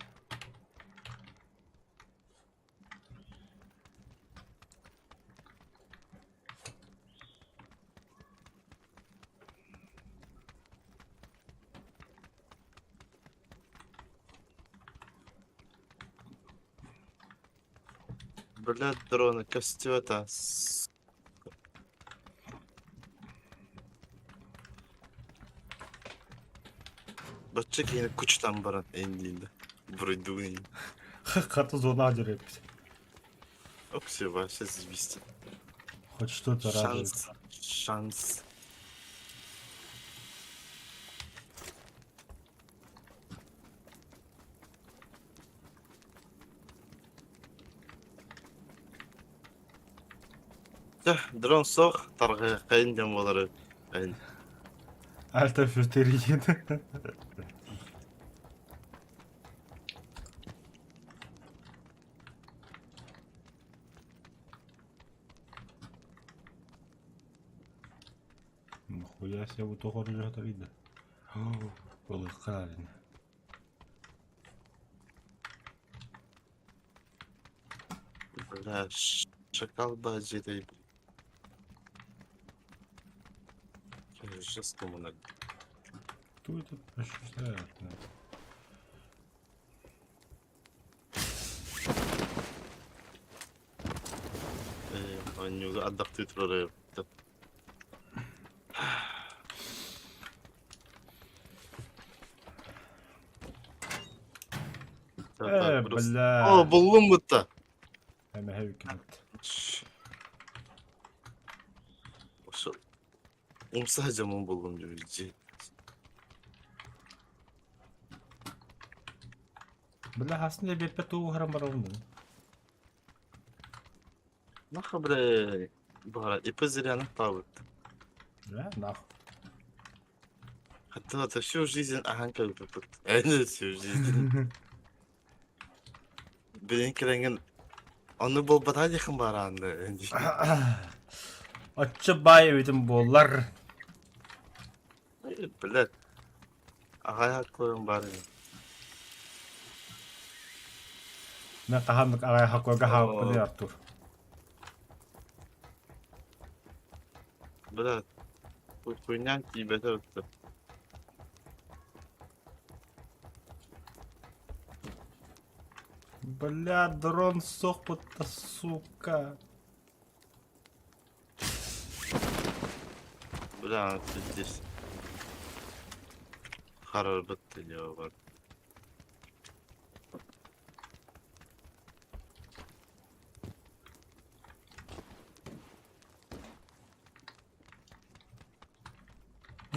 Блядь, дрона, костюта. Бачча киһини кучтан баран эндиинде. Буруйдуун. Хата зона дереппит. Оксия, вообще заебись. Хоть что-то радует. Шанс. Шанс. Дьэ, дрон суох, тарҕыаххайын диэн буолары. Эн. Альта фюртериен. Нихуя себе бу тоҕо оружие да. Ылыхха Бля, шакал баджи Жестко Кто это ощущает? Оонньууга ардахтыы турар Э, бля. О, буллум бутта. Эмэһэ үкүмэт. Ошо умса дьомун буллум дьүлдьи. Бля, хасын да биэрбэт уу харан барабын да. Наха бля, бара ипа зря табыт. Бля, нахуй. Хотя это всю жизнь ахан как бы Это всю жизнь. Билин кэлэҥҥин ону буолбатах диэххин баараанны. Оччо баай эбитим буоллар. Блядь. Аҕай хаккойун баар ини. Мен хаһан аҕай хаккойга хаалбыппын Артур. Блядь. Хуйнян тиийбэтэ өттө. Бля, дрон сохпутта, сука. Бля, здесь. Харарбыт бар.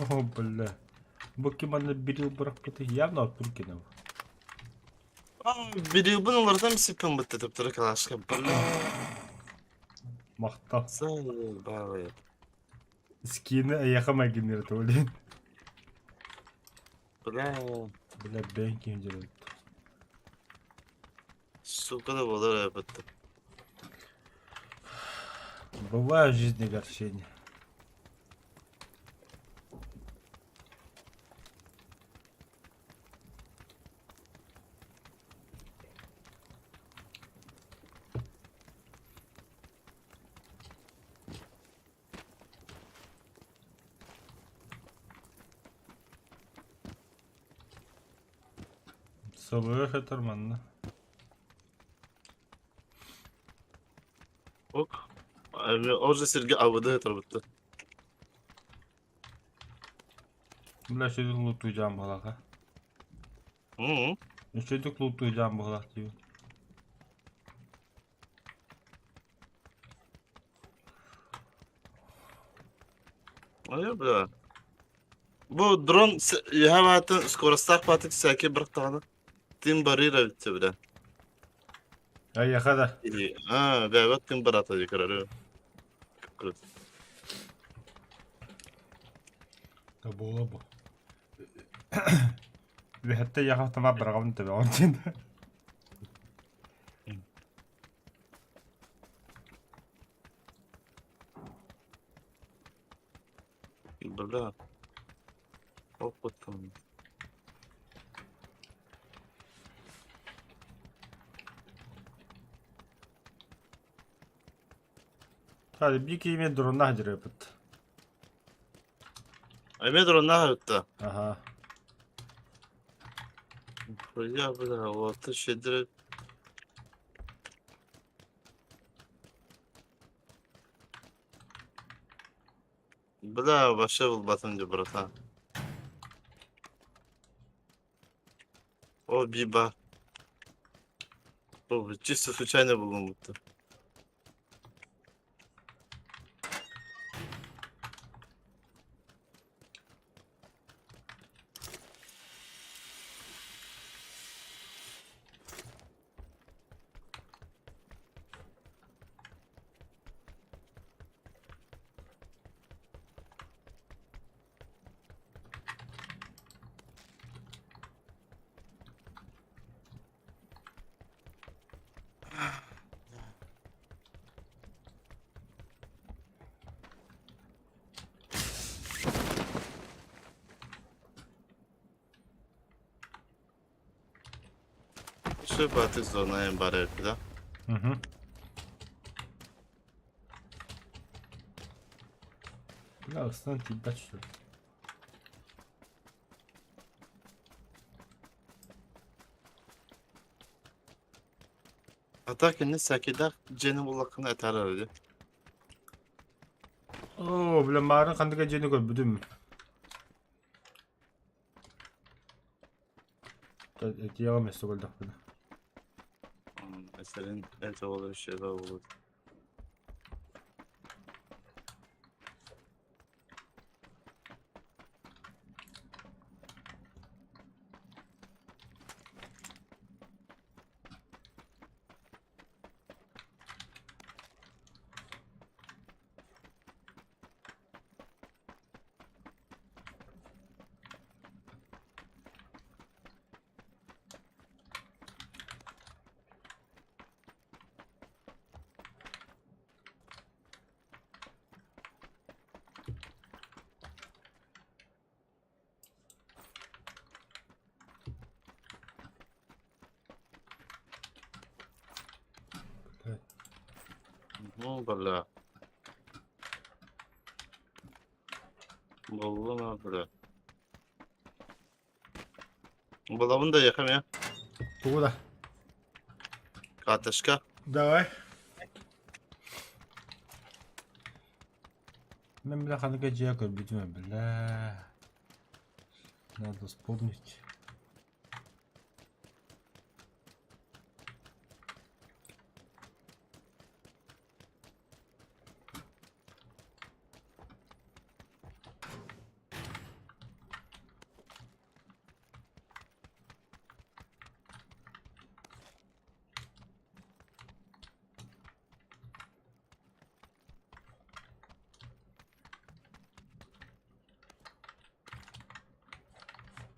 О, бля. Бу ким манна бирил бырахпыты явно Артур кинов. Билибин олордом сиппин бытты төптөрө калашка. Бля. Махтал. Заебал. Скины эйиэхэ майгынныыр блин. Бля. Бля, бэйэҥ киһи дьарык. Сука да буолар эбит. Бывает в жизни огорчения. Сылыах этэр манна. Ок. Ол же сиргэ абыды турбутта. Бля, үчүгэй лутуйдьаан буолаха. Мм. Үчүгэйдик лутуйдьаан буолах диибин. Айа бля. Бу дрон үһэ баатын скоростаах баатык сээки бырахтаҕына тыын барыыр эбит бля. Айаха да. Или а, бэбэт тыын барата дии көрөрү. Круто. Да буола бу. Үөһэттэн яха автомат быраҕабын төбөҕөр диэн. Бля. Опытом. Hadi bir киимэ дроннаах дьарыйбыт. Эмиэ дроннаах ытта. Аха. Бля, бля, вот щедрый. Бля, вообще булбатым дии, братан. О, биба. О, чисто случайно буллум будто. Сөп зона барар да. Угу. Бля, ыстан тиийбэт что ли? А так инне сакидах дьиэни буллаххына этээр эрэ. Оо, бля, маарын ханнык дьиэни көрбүтүм. Этиэҕим өссө көрдөхпүнэ. Eserin ete olur şeyler olur. Ну, бля. Буллума, бля. Булабын да якам я. Тугу да? Катышка. Давай. Мен бля ханнык дьиэ көрбүтүм бля. Надо вспомнить.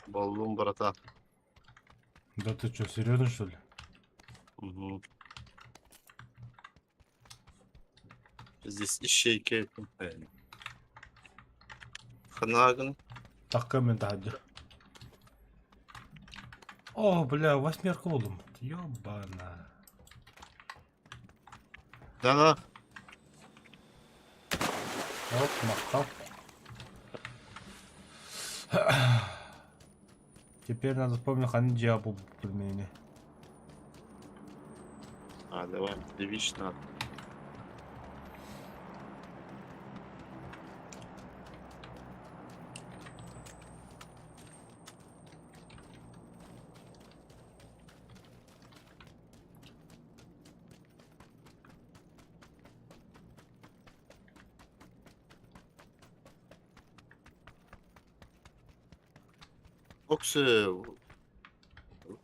Буллум, братан. Да ты что, серьезно что ли? Угу. Здесь ищейки. Ханаган. Так мен таһырдьа. О, бля, восьмерка буллум. Ёбана. Да-да. Оп, махтал. Теперь надо вспомнить ханнык дьиэ булбуппун А, давай, лично. Оксе,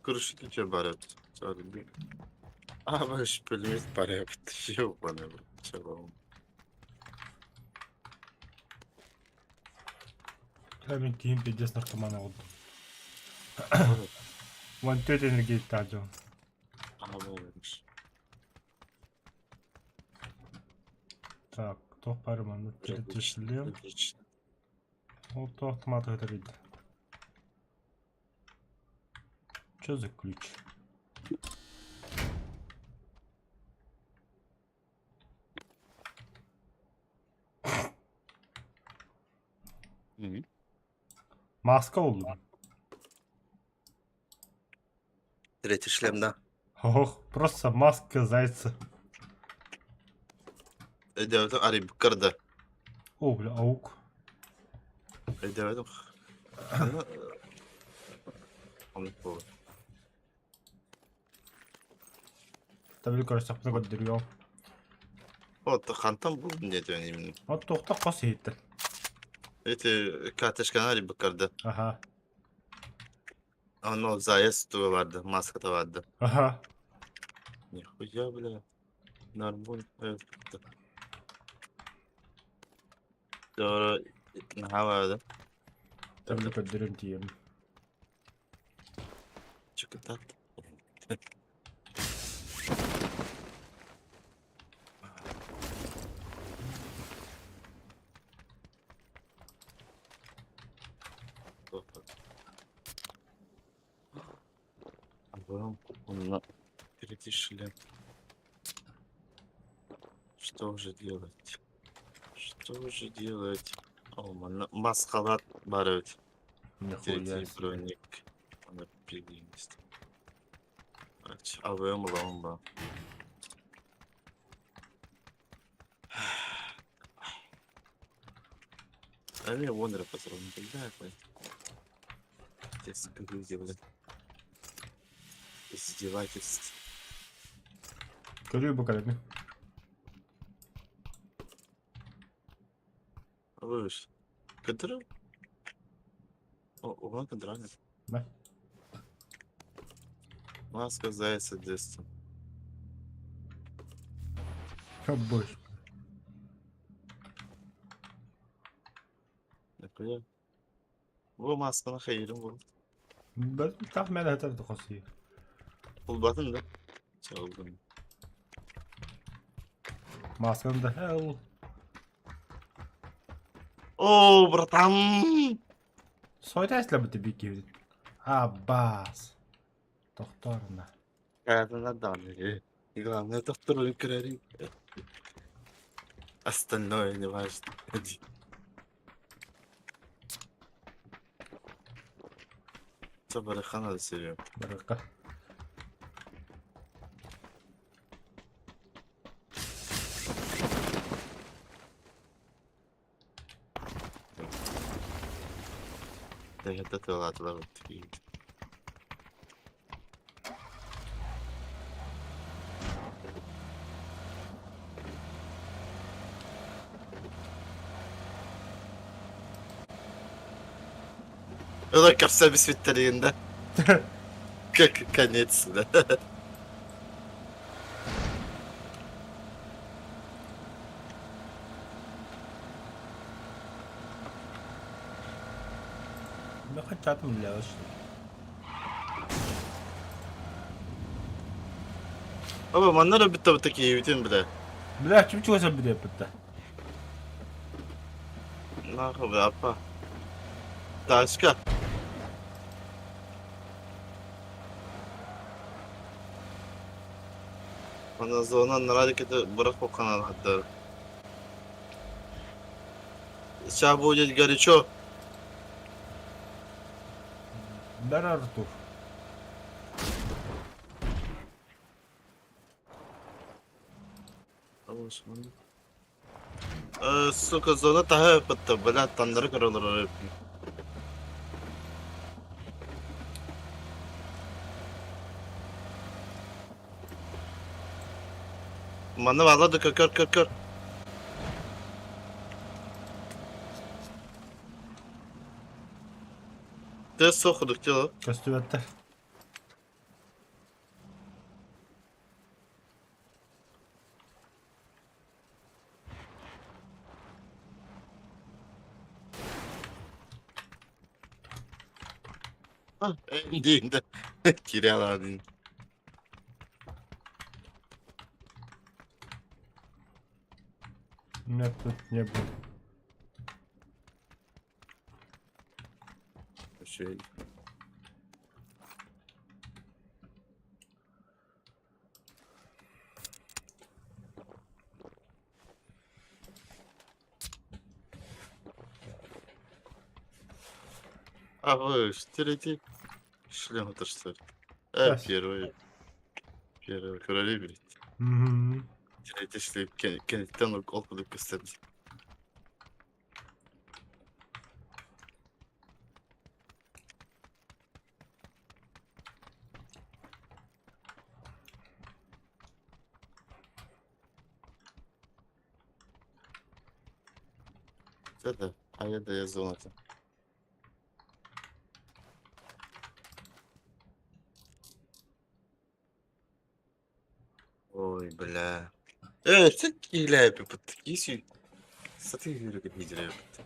крышки тебе барят. А, ваш пельмень барят. Ёбаный, чего? Бля, мин киһим пиздец наркоман оҕолдум. 14 энергетиктээх дьон. Так, туох баар манна шлем. Ол туох томаты тэрийдэ. Что за ключ? Маска буллум. Третий шлем, да. Ох, просто маска зайца. Өйдөөтүм арыйбыккар да. О, бля, аук. Өйдөөтүм. Ханна оннук буолар. Табили көрсөхпүнэ көрдөрүөм. Вот хантан булдун диэтим именно. От туохта хос иһиттэр. Эти карточканы арыйбыккар да. Аха. Оно заяц туга барды, маската барды. Аха. Нихуя, бля. Нормально. Doğru. Наһаа барды. Табили көрдөрүөм тиийэм. Чыкытат. Онно третий шлем. Что же делать? Что же делать? О, манна маскалат бар эбит. Нихуя Третий себе. броник. Аны билбейм. Абыйым булабын ба. Эмиэ уон эрэ патрон биллээ Пиздец, люди, блядь. Издевательство. Көрүү бу кэлэми. Слышь, который? О, угон контрольный. Да. Маска зайца детства. О боже. Нахуя? Бу масканы хайырым бу. Таах мэлэ хатар тохосуй. Булбатын да. Чалдым. Масканы да hell. О, братан! Сойда эслэбит бики. Аббас. Тохторна. Кайфына дали. И главное, это второй крарик. Остальное не важно. Барыхана себе. Барыка. Да это ты ладно, вот такие. Это капса без да? Как конец, да? Мен хачатым билэбит Оба, манна битта вот такие бүтін бля. Бля, чим чего себе битта. Нахуй, бля, апа. Тачка. Ана зона нарадик это бырах канал хаттар. Сейчас будет горячо. Бер Артур. Сука, зона таһа ыппытта, бля, таннары көрөлөр. Манна баалар да көр, көр, көр. Тыас суох курдук дии Көстүбэттэр. Диин да киирэ алаадын. Нет, тут не было. Үчүгэй. А вы третий шлем это что ли? Да. Первый. Первый короли, блядь. Мгм. Третий шлем. Кенеттен ол кудук көстөрдү. Это, а я да я зоната. Ой, бля. Э, киилээпи пытты киси. Саты хүрүгэр киирээбит.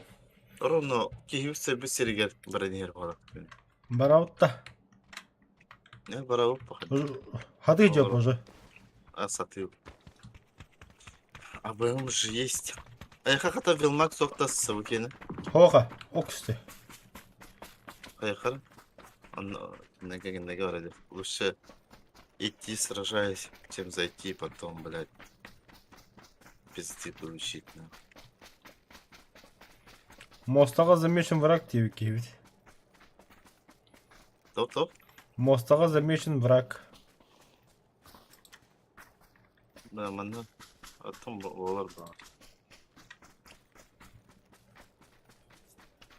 Ровно киһи сөрбүт сиригэр баран иһэр буолар. Бараутта. Не барабыт паха. Хаты идет уже. А саты. А БМ же есть. Айха хата Вилмак сокта сабыкени. Хоха, оксте. Поехали. Он неге не говорили. Лучше идти сражаясь, чем зайти потом, блядь. Пизды получить, на. Мостаға замечен враг диэбит киһибит. Топ-топ. Мостаға замечен враг. Да, манна. Аттым олар ба.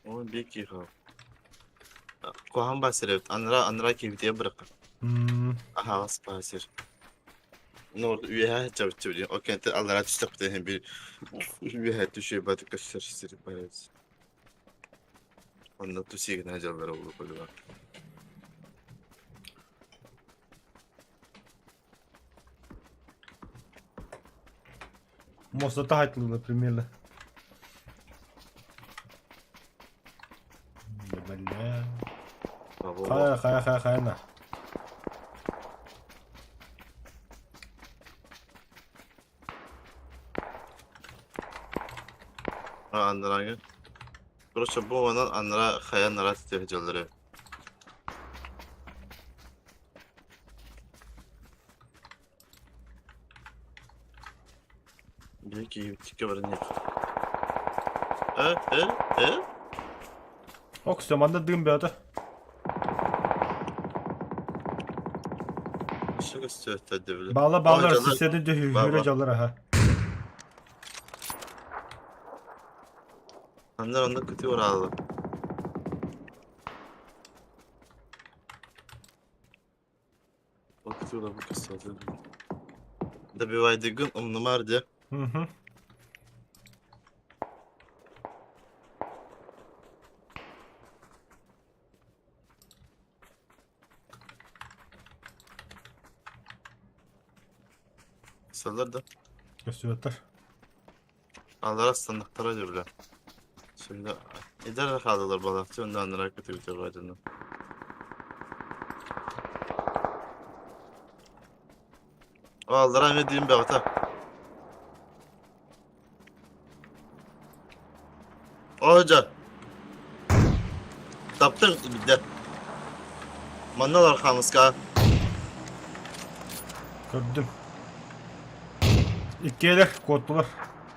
Ой, беки ха. Кухан басыр, анра анра кибите бырак. Аха, бас басыр. Ну, üye çabuk O kente Allah'a tüştük bir bir üye düşüyor batık göster sir bayız. Онно тусигна дьаллара улу көлүгө. Мостата хайтылы примерно. Да бля. Хая, хая, хая, хая на. Андрага. Короче, бу онан анра хая нара түтө дьаллара. Беки тике баран Э, э, э? Оксте, манна дым бөтө. Şu gösterdi bile. Бала балар Ой, жалар. сиседи Ба, дүһүрө ба. жалар аха. Андар онда күтү оралы. О күтү оралы gösterdi. Добивай дегин умнумар де. Мгм. Салар да. Көстүбөттөр. Алар стандарттара diyor bile. Şimdi eder kaldılar balakçı ondan anlara kötü bir tövbe edin. Aldıra ne diyeyim be ata. Hoca. Таптың бide. Манналар хамыска. Көрдүм. Иккиэлэр куоттулар.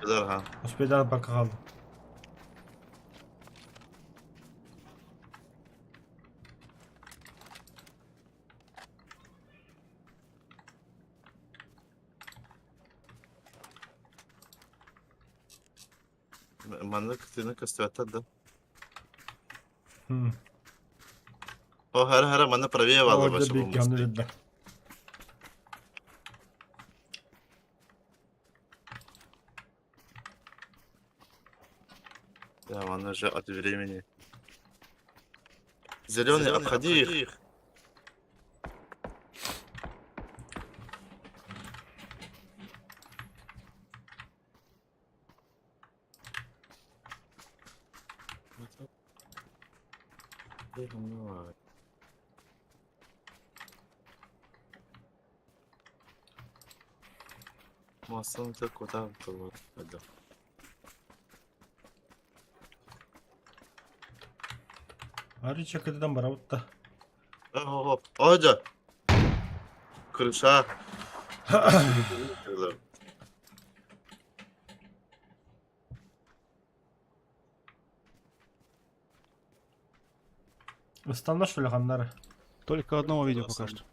Билер ha. Успейдан бакка қалды. Манна күтүнү көстүбәттер да. Хм. О хара хара манна правее валы Орда башы бик бу. янды деді. Да, он уже от времени. Зеленый, обходи их. Массаны да куда было. Арый чакытыдан барабыт да. О, Одя! Крыша. Ыстанна что ли ханнары? Только одного видел пока что.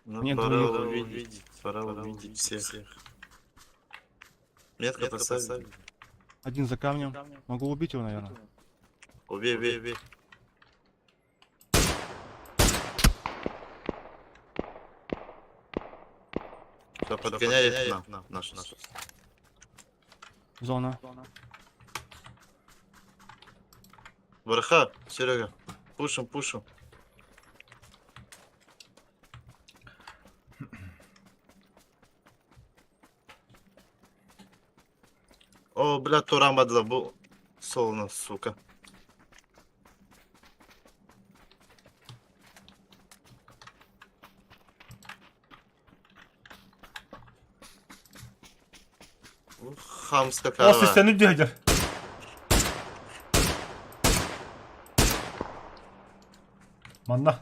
Ну, Нет, пора двоих. увидеть, пора увидеть всех. Метка поставили. Один за камнем. Могу убить его, наверное. Убей, убей, убей. Все, подгоняй их к нам. Наш, наш. Зона. Барха, Серега, пушим, пушим. О, бля, турам бадла, бу... Солно, сука. Хамска О, кара. системни дүйдер. Манна.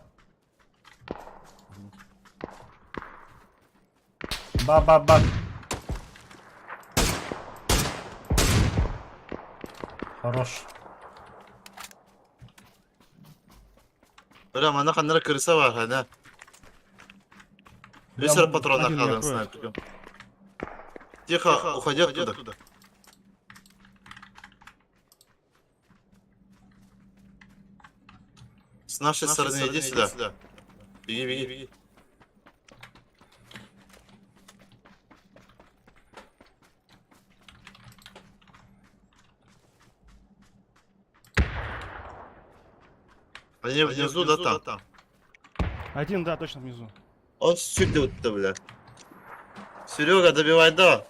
Ба ба ба. Хорош. Бля, мана ханнара крыса бар, хана. Бля, Весь патрон один меня нахадан кроет. снайпером. Тихо, уходи оттуда. С нашей стороны иди сюда. Беги, беги, беги. Они внизу, да там. Один, да, точно внизу. Он сюда, бля. Серега, добивай, да.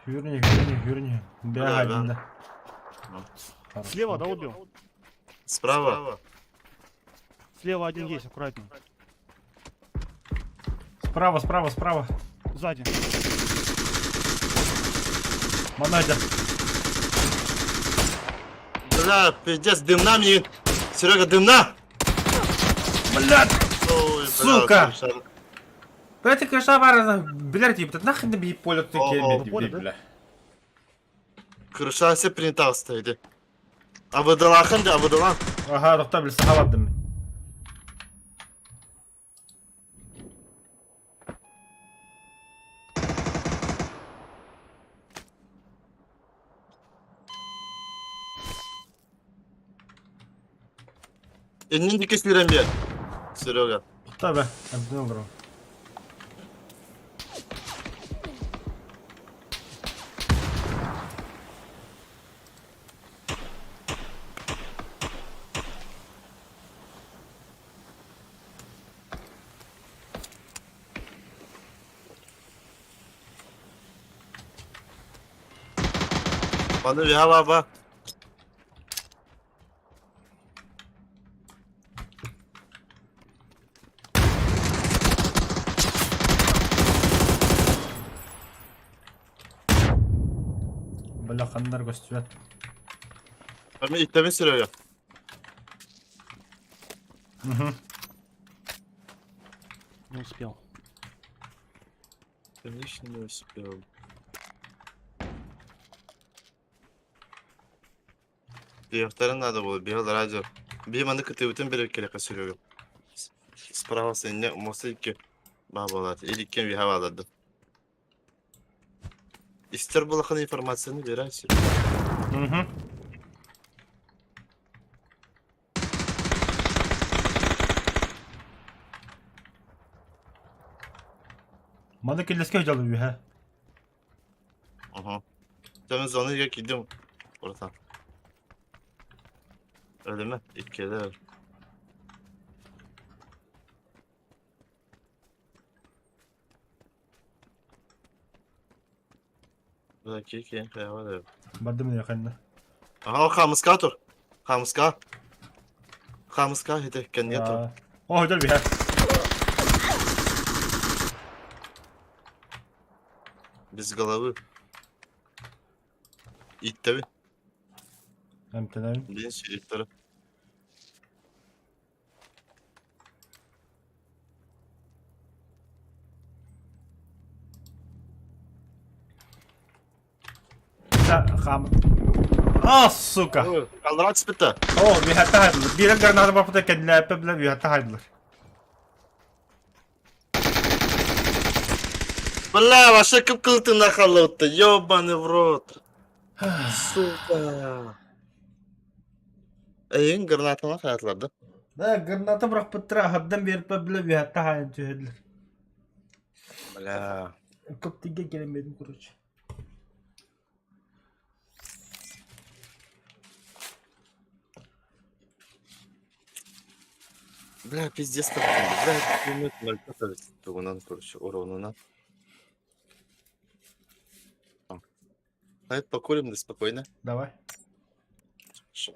Хүрни, хүрни, хүрни. Да, Бля, да. один да. Хорошо. Слева, да, убил? Справа. Слева один есть, аккуратней. Справа, справа, справа. Сзади. Манадя. Бля, пиздец, дымна мне. Серега, дымна! Блядь! Ой, бля, Сука! крыша. Бля, ты крыша варена. Блядь, ебать, нахрен бей поле ты О, кемет, поле, да? бля. Крыша все принята стоит. А выдала ханды, а выдала. Ага, доктор, бля, сахаладым. Иннин кесилен бер. Серега. Тукта бе, әбден олдырам. Bana bir hava ba. Бля, хандар көстүбэт. Ben itleme Serega. Угу. Не успел. Конечно не успел. Diğerlerin надо было, бегал радио. Bir manı kıtı bütün bir kere Serega. Справа seninle masa iki babalar. İlk bir havaladı. İster bulakın informasyonu verirsin. Угу. Маны келеске жалды бүйе. Aha. Sen onu yok gidiyorum. Oradan. Öyle mi? İlk kere öyle. Buradaki iki var. Бардым якында. Aha o Хамска тур. Хамска. Хамска хите кенге тур. О, жал бүйе. Без головы. Ииттэбин. Эмтэнэбин. Билин сүрүттэрэ. Хам. А, сука! Аллара түспүттэ. О, үөһэттэ хайдылар. Биирэ граната барбыта кэннилээппэ билэ үөһэттэ хайдылар. Бля, вообще кып-кылтына халлыбытта. Ёбаный в рот. Сука. Эйин гранатаны хаятылар да. Да, граната бырахпыттара аһардан биэрпэ билэ үөһэттэ хаайан түһэллэр. Бля. Көптүгэ кэлэн короче. Бля, пиздец как Бля, пулемет 0,5 тугунан, короче, уронунан. Давай покурим, да спокойно. Давай. Хорошо.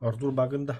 Артур Багында.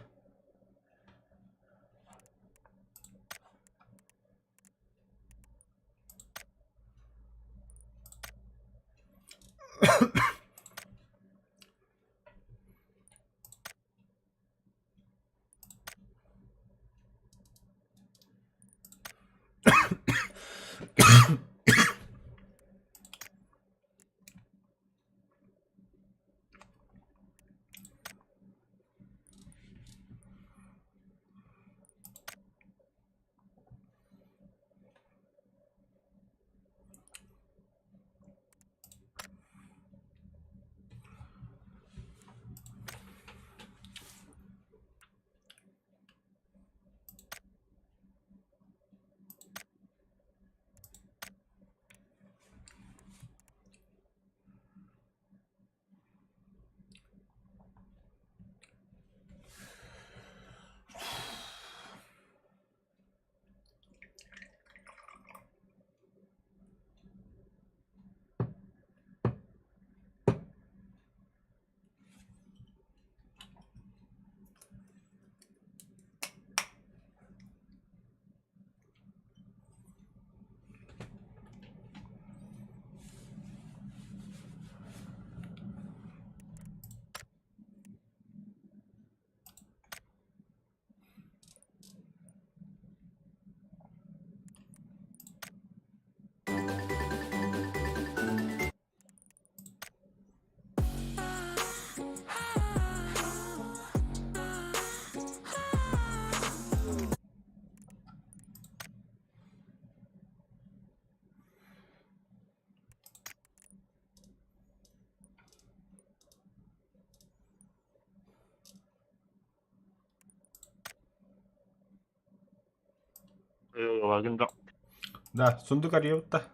Да, сундук арыйабыт да.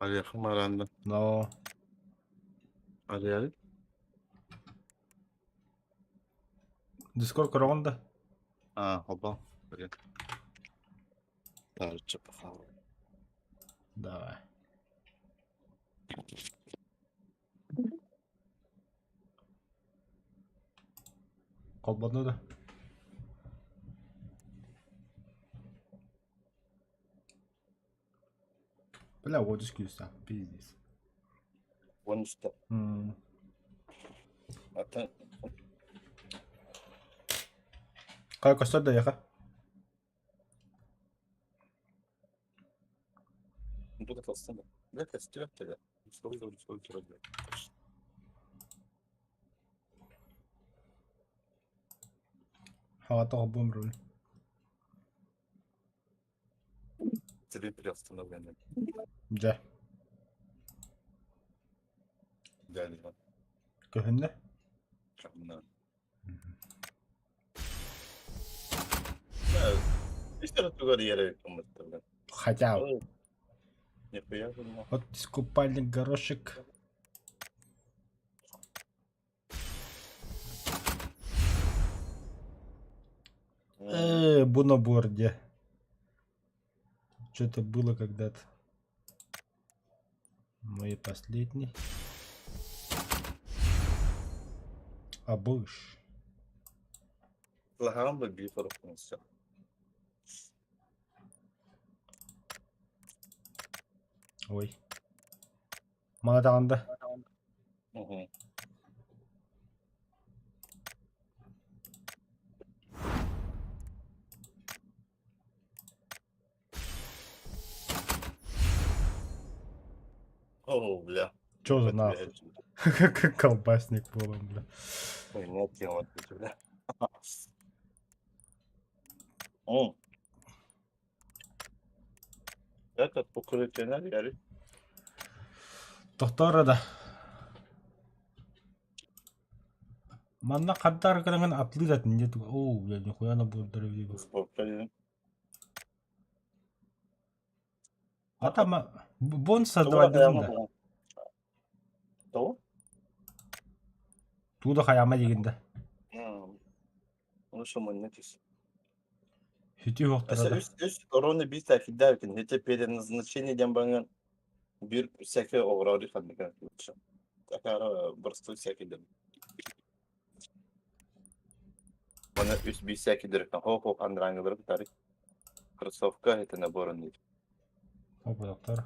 Арыйахым араанда. Но. Арыйары. Дискорд көрөҕүн да? А, хоба. Таарыччы пахал. Давай. Холбонно да? Бля, вот күүстээх, пиздец. Уон үстэ. Атын Хай көстөр да яха. Буду толстым. Бля, көстүбэт да. Сол турар. Хаҕата холбуом руль. Тебе приостановлено. Дьэ, Дали. көһүннэ? Да. Истер тугар yere комментарий. Хотя бы. Нихуя же. Вот купальник горошек. Бу набор где? Что-то было когда-то. Ну и последний. Абыш. Лахан бы bir tarafı Ой. Маладағанда. Угу. О, бля. Чё за нахуй? Как колбасник был он, бля. Ой, нет, я вот, бля. О. Этот покрытие яры. Тохтоор да. Манна хаддар гынан атлы да нет. О, бля, нихуя на будет дорогие. Спокойно. А там бонус создавать да. То? Туда хаяма дегенде. Ну что, мы не тис. Хүтү хоқтара да. Үс ровно bir takip derken HTTP предназначение ден баңан bir всякие ограды хадника. Такара простой всякий ден. Оны үс bir всякий деркен. Хо хо андрангылар тарик. Кроссовка это набор не. Опа, доктор.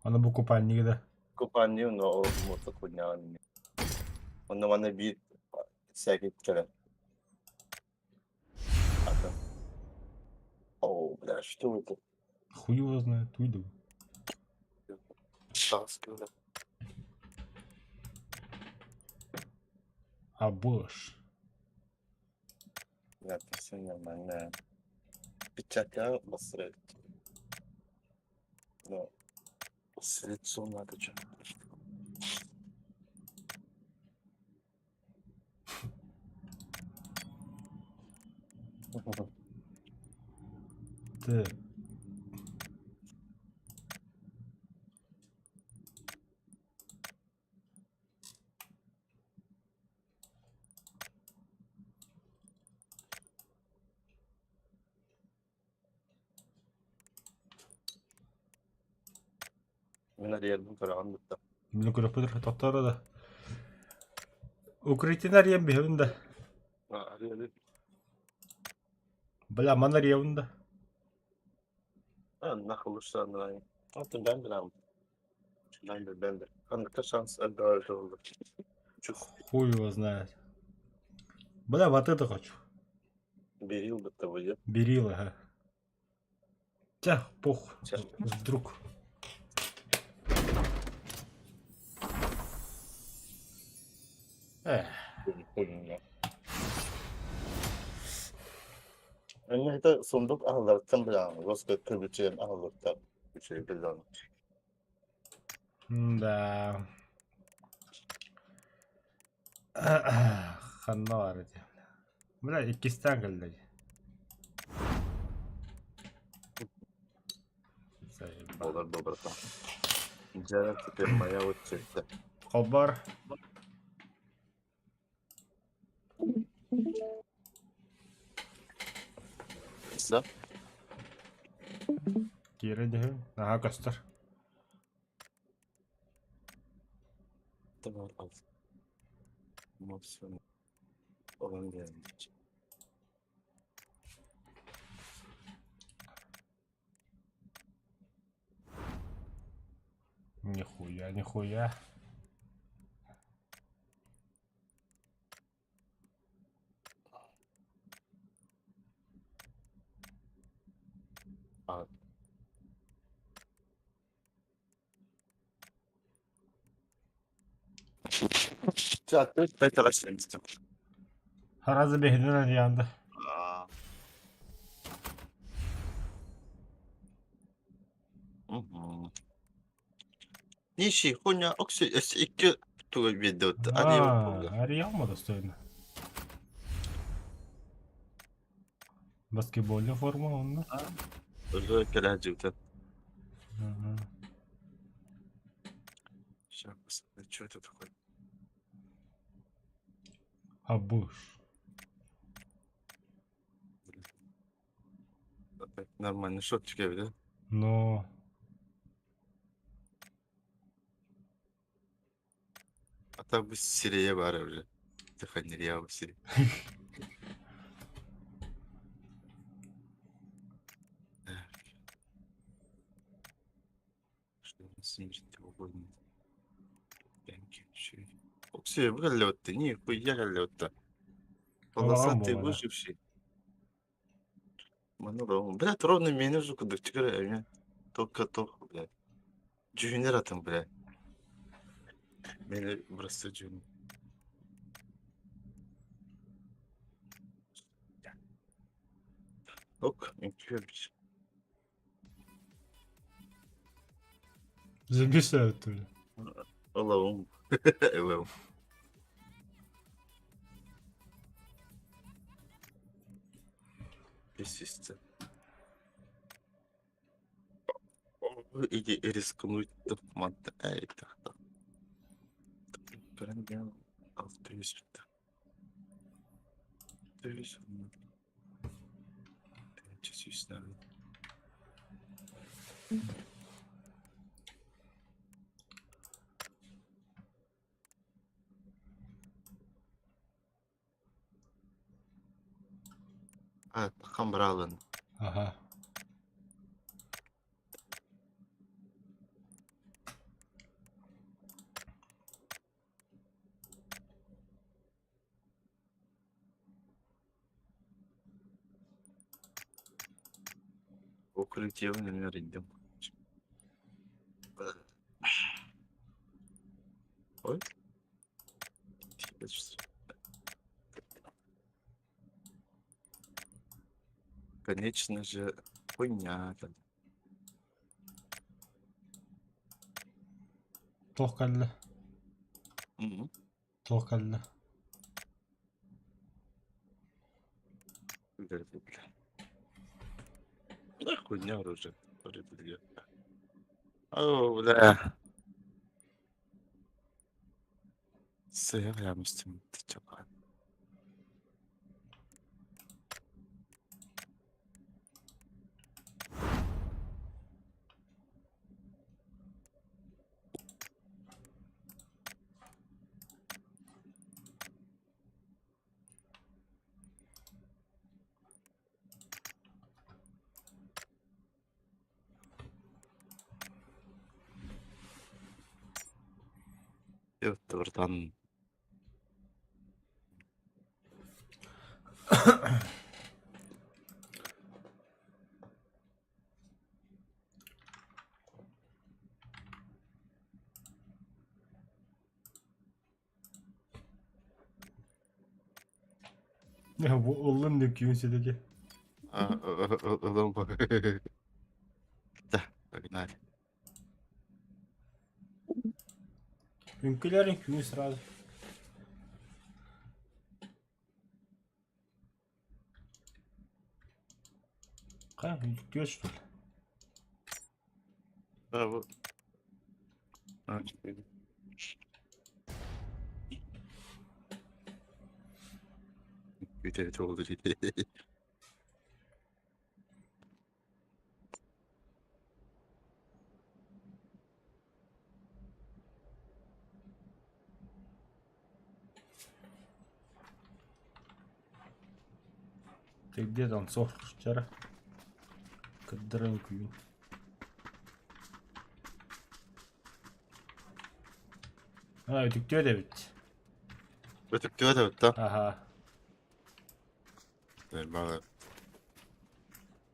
Аны бу купальниги да. Купальник, но мото хуйня. Он на bir всякий челе. О, бля, что это? Хуй его знает, уйду. Таски, бля. А боже. Бля, все нормально. Печатя басрет. Ну, с лицом надо что. Так. Мин арыйарбын көрөҕүн бытта. Мин көрөппүтэр тоттор да. Укрытие арыйан биһэбин да. Арыйары. Бля, ман арыйабын да. А, нахуй лучше андрай. Атын ben билем. Ben de ben de. Ханныка шанс отдавать oldu. Чух. Хуй его знает. Бля, вот это хочу. Берил бы того, я. Берил, ага. Тя, пох. Чэ. Вдруг. Эх. Хуйня. Это сундук аһылларыттан билэҕин. Госка көбүчүөн аһыллыктар. Үчүгэй билэҕин. Да. Ханна баар этэ? Бля, иккистээн кэллэ дии. Буолар буо братан. Дьэ, теперь моя очередь. Хобар. Да? Киирэн иһин. Наһаа көстөр. Tamam al. Maksimum olan gelmiş. Нихуя, нихуя. А. Харазы бэһинэн янды. Ниши, хуйня, окси, өссө икки тугу биэрдэ Ария буолла. Ария достойно. Баскетбольная форма онно. Өлө кэлээдьибитэ. Сейчас посмотрю, что это такое. Абуш. Опять нормальный шотчик я видел. Но... А там бы серия бара уже. Тихонерия бы серия. Что у нас треугольник? Оксия, бу кэллэбитте, нихуя кэллэбитте. Полосатый буолара. выживший. Маны да, блядь, ровно мени уже кудык чыгара, Только только, блядь. Дьүһүнэр атын, блядь. Мени просто дьүһүн. Ок, үҥкүү Забисают бля. Ылабым. Ылабым. Бесистэ. Иди рискнуть манта эй тахта. Көрөн алты жүз Тысяча А, хамбралын. Ага. Укрытие номер идем. Ой. Конечно же, хуйня. Туох кэллэ? Туох кэллэ? Да хуйня уже. О, бля. Сыграемся, ты чё? Братан. Бу ыллым деп күйін седеке. Ылым. Да, погнали. Үҥкүүлэрин күүн сразу. А, үтүө что ли? Да, вот. А, Үтэ oldu Ты где там сох вчера? Кадрынкую. А, үтүктүө эбит. Үтүктүө эбит да? Аха. Нормально.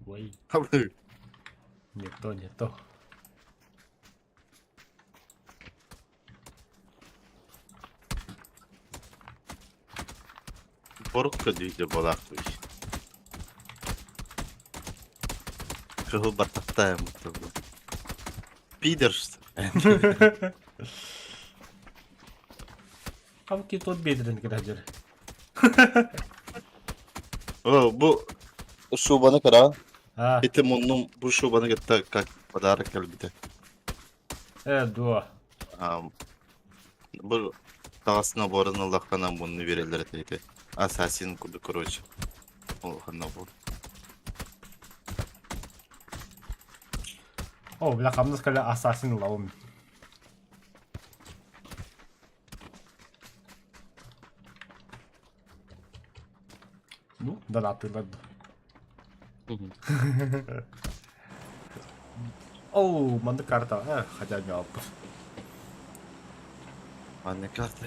Ой. Не то, не то. Борукка дүйде болақпый. Кыһыл баттахтаайым бу. Пидор что? Хам ки тот бедрен кыдажыр. О, бу шубаны кара. А. Ити муннум бу шубаны кытта как подарок кэлбитэ. Э, дуо. Бу таҕас наборын ыллаххына мунну биэрэллэр этэ ити. Ассасин курдук короче. Улахан набор. О, бля, хамнас кэлэ ассасин ылабын. Ну, донатыылар ду. Оу, маннык карта, э, хотя не алпыс. Манна карта.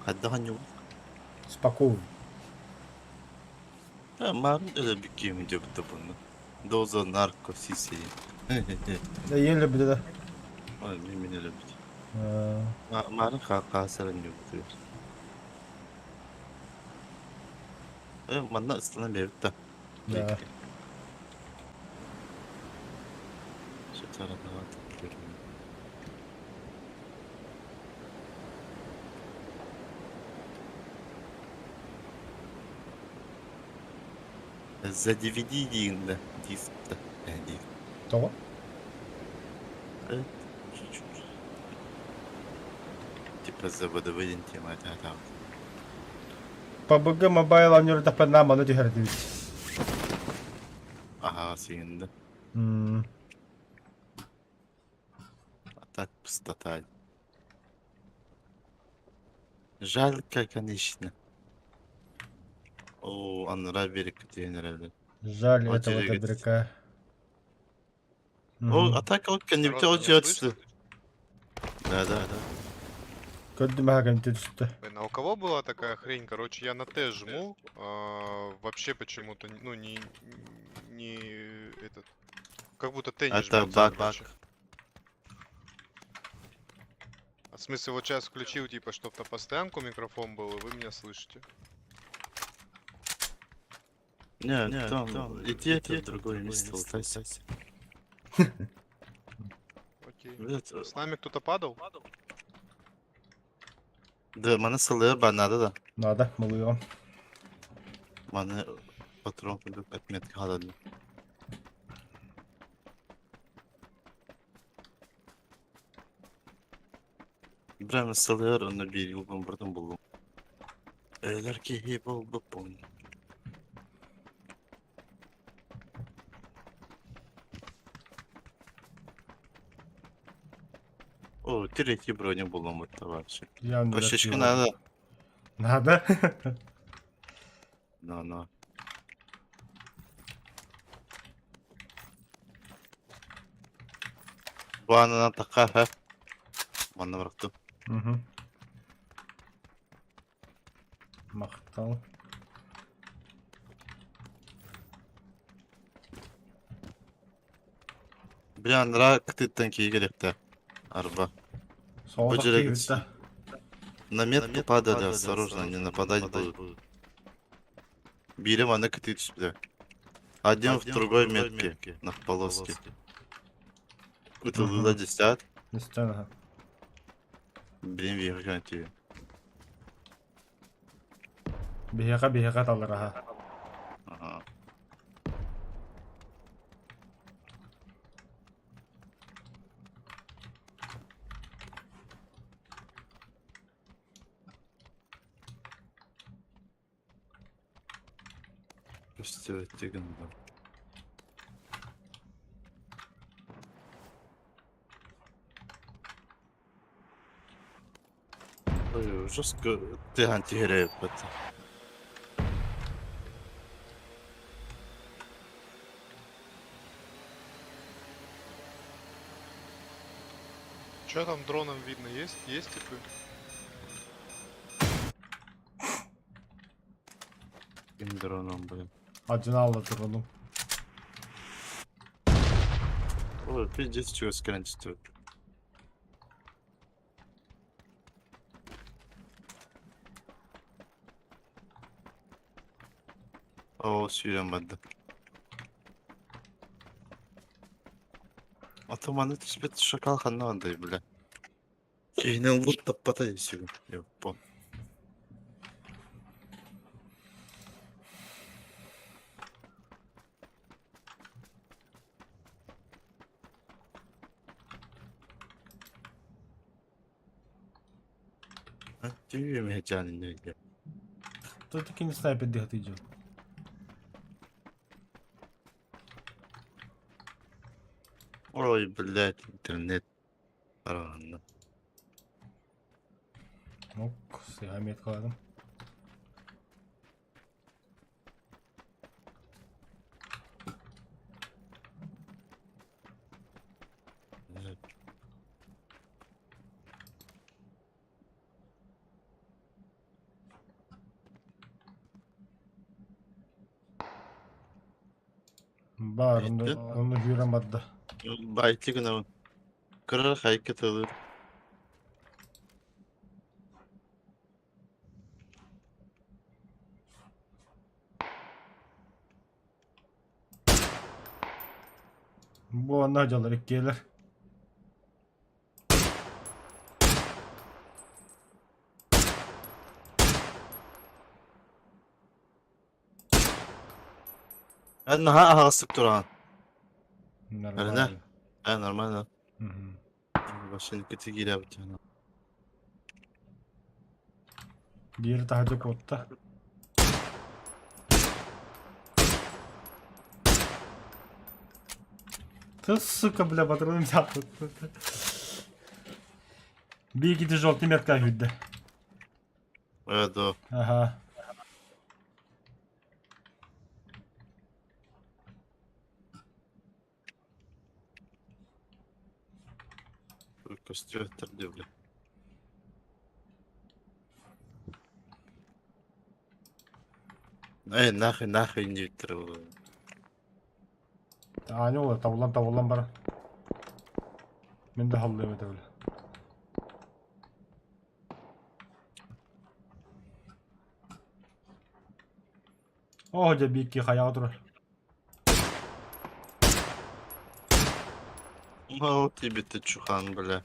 Хайдах анньыбыт? Спокойно. Марын öyle bir киим диэбитэ буну. Доза нарко сиси. Еле биле. Ой, мен эле бит. Марын хаакаасаран диэбит. Э, манна ыстана бербит да. Да. За DVD диин да, диск да. Э, диск. Тоҕо? Э, чуть-чуть. Типа за ВДВ диэн тема это PUBG Mobile оонньуурдахпына маны түһэрдибит. Аха, сиин да. А так пустота. Жалко, конечно. О, анара берег тренер. Жаль О, этого тебе добряка. О, а так ол кэннибите Народ, ол меня дьиэтсі. слышно? Да, да, да. Көрдүм аһаган түстэ. Блин, а у кого была такая хрень? Короче, я на Т жму, а, вообще почему-то, ну, не, не этот, как будто Т не Это жмется, баг, короче. баг. А в смысле, вот сейчас включил, типа, чтоб на постоянку микрофон был, и вы меня слышите. Не, не, там, иди это в другое место, лутайся. Окей. Блядь, С нами кто-то падал? Да, маны сылы ба надо да. Надо, малыйым. Маны патрон курдук отметка халадым. Прямо сылыр, оны бир юлбун бұрдым булдум. Öylер ki болду бун. О, третий броня булдум это вообще. Я Кошечка надо. Надо. На, на. Бу така ха. Манна бырактым. Мгм. Махтал. Бля, анра кытыттан кии керекте. Арба. Соғдақ жерге киибитте. На метку падали, осторожно, не нападать будут. Бирем аны кыты түспүдө. Один в другой метке, на полоске. Утылыла десят. Нестен, ага. Блин, веган тебе. Биһиэхэ биһиэхэ таллар аха. Ага. Көстүбэттик гынным. Ой, жестко тыаһаан түһэрэ эбиппит. Че там дроном видно? Есть? Есть типы? Ким дроном, блин. Адьынаалла турунум. Ой, пиздец, чего скрин түстүбүт. Оо, сүүрэн барда. Ата маны түспэт шакал ханна андай, бля. Киһини ылбыт таппата дии Ёппо. Түүйүм эһэчээн иннэ. Тут таки не снайпер дихати идет. Ой, блядь, интернет. Араанна. Ок, сыга меткаладым. Бар, онно Эттин? онно күүрэн барда. Байтли гынабын. Кырар хайка тылыр. Бу онно дьаллар иккиэлэр. Эн наһаа аһаҕастык тураҕын. Нормально. Э, нормально. Мгм. Башын кити киирээбит. Биир таһырдьа куотта. Ты, сука, бля, патроны взял. Бигите желтый метка хүдде. Э, до. Ага. Көстүөттэр дии, бля. Э, нахуй, нахуй не бүттэр. Аня ола табылан табылан бара. Мен да халлыым этэ бля. Оо, дьэ биикки хайаҕа турар. Ну, тебе ты чухан, бля.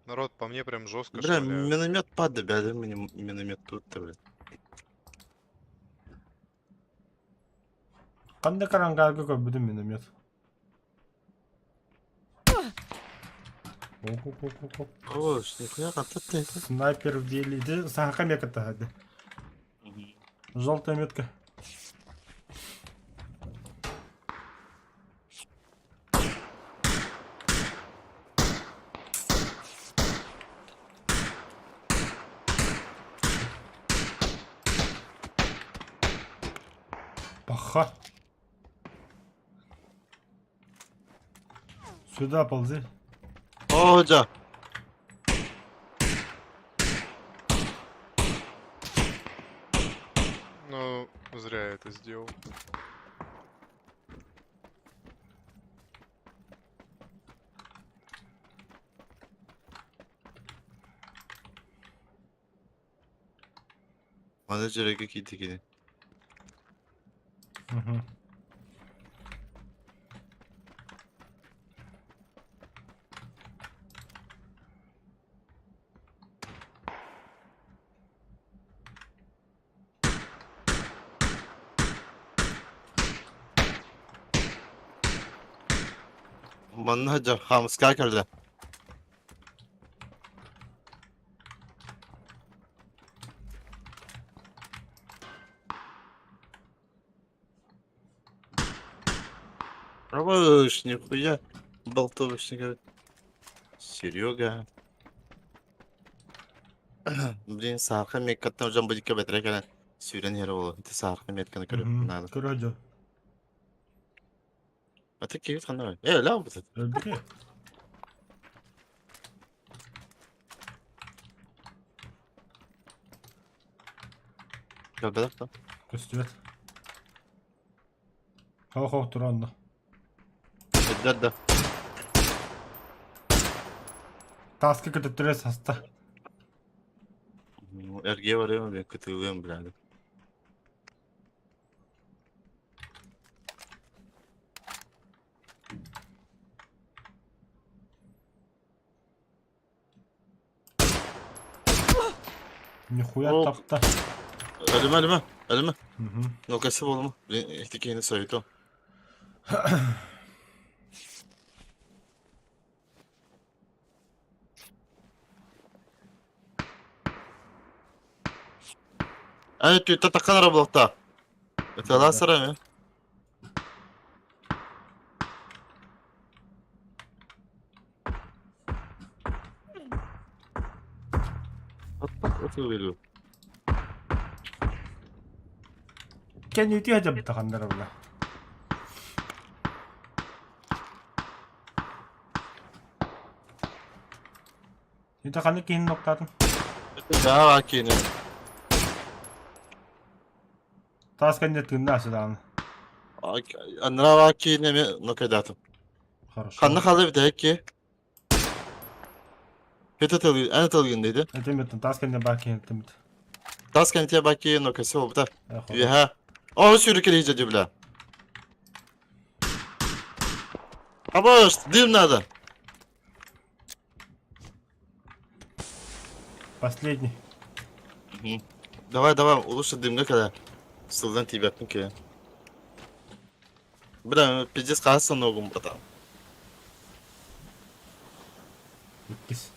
Народ, по мне прям жестко Бля, шмаляют. миномет падает, бля, мне миномет тут, бля. Ханна карангарга көрбүтүм миномет. Оп-оп-оп-оп. О, нихуя ты. Снайпер в деле. Иди, саха метка тахады. Желтая метка. Паха. Сюда ползи. О, да. Ну, зря я это сделал. Менеджеры какие-то кини. Угу. Манна дьэ хаамыска кэллэ. Проводишь, нихуя. Болтовочник говорит. Серега. Блин, саарха меккаттан дьон бу бэтэрэ кэлэн сүүрэн иһэр уолу. Ити саарха метканы көрүөхпүн наада. Көрө дьон. Ата киһи ханна бар? Э, өлөө бу. Өлбүтэ. Кэлбэтэх да. Көстүбэт. Хоох-хоох тура онно. Эддэр да. Тааска көтөттөрө саста. Эргиэ барыам, мен кытыылыам билээдим. Нихуя О. тапта. Өлүмэ, өлүмэ, өлүмэ. Мгм. Нокасы буолума. Блин, ити киһини сойту. Ай, түйтэ таккан ара буолта. Ыталаа сара ме. Аттак ытылыыры. Кэннити хадьабыта ханнара була. Ити ханнык киһини ноктаатын? Да, киини. Таас кэннэ тыынна сыдааны. Анрава киини эми нокайдаатым. Хорошо. Ханна хаалла эбит ки? Хета тылгын, эн тылгын диди. Этим таас кэннэ баа киһини тымыт. Тас кэнтиэ баки нокасы болбута. Үөһэ. О, сүүрүкэ дии бля. Абаш, дым надо. Последний. Давай, давай, лучше дымга когда. Сылдан тиийбэппин кэлэн. Бля, пиздец хаһыс ногум братан. Иккис.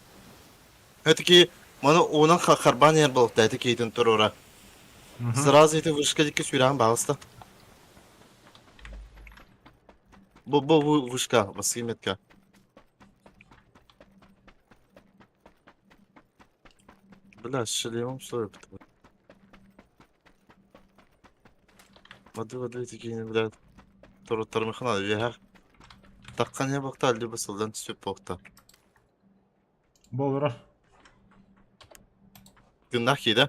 Этики, маны уунан харбаан иһэр буолуохта эти киһитин туруора. Сразу ити вышка диэки сүүрэҕин баҕаста. Бу бу бу вышка, баскы метка. Бля, шлемом что ли? Воды, воды, такие, блядь. Туруттармыхына үөһэр. Таххан иһэ буолта, либо сылдан түспүт буолта. Болорор. Тыыннаах киирэ.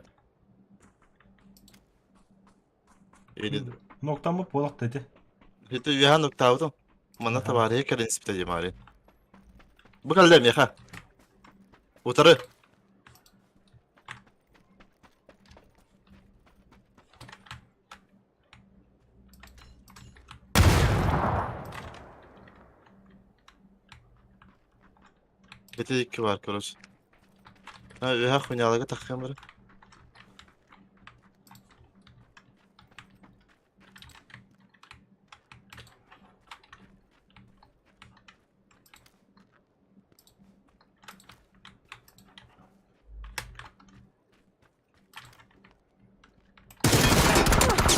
Или... Ноктаммыт буолах да ити. Ити үөһэ нуктаабытым. Манна табаарыйа кэлин испитэ дии Мария. Бу кэллэ миэхэ. Утары. Ити икки бар, короче. Ha, үөһэ хуйнялыга таххыам бары.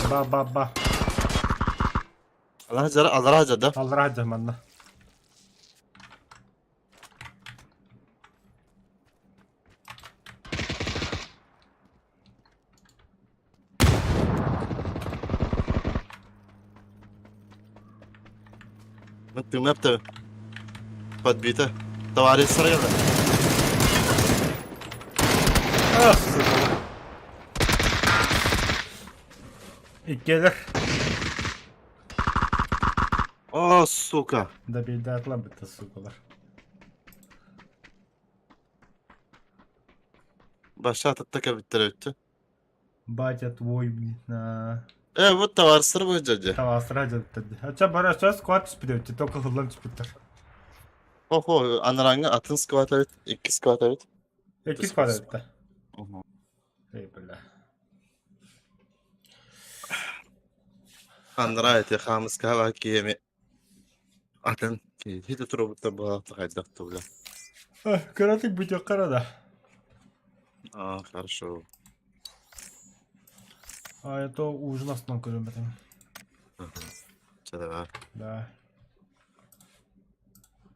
Ба ба ба. Аллара жара, аллара жада. Аллара жа манна. Тымнап подбито. Товарищ срыла. Иккиэлэр. О, сука. Да биирдээтилэр бытта сукалар. Баша ататта кэбиттэр өттү. Батя твой, блин. А, Э, вот товарыстар бу дьэ. Тавастыра дьалыттар. Ача бара сейчас сквад түспүт только хыллан түспүттэр. Хо-хо, анараҥҥа атын сквад эбит, икки сквад эбит. Икки сквад эбит да. Эй, бля. Анараа ити хаамыскаҕа киһи атын киһи турбуттар буолаахта хайдах тугула. Кыратык бүтүөххэ да. А, хорошо. А это ужин астынан көрөм этим. Чэ, давай. Да.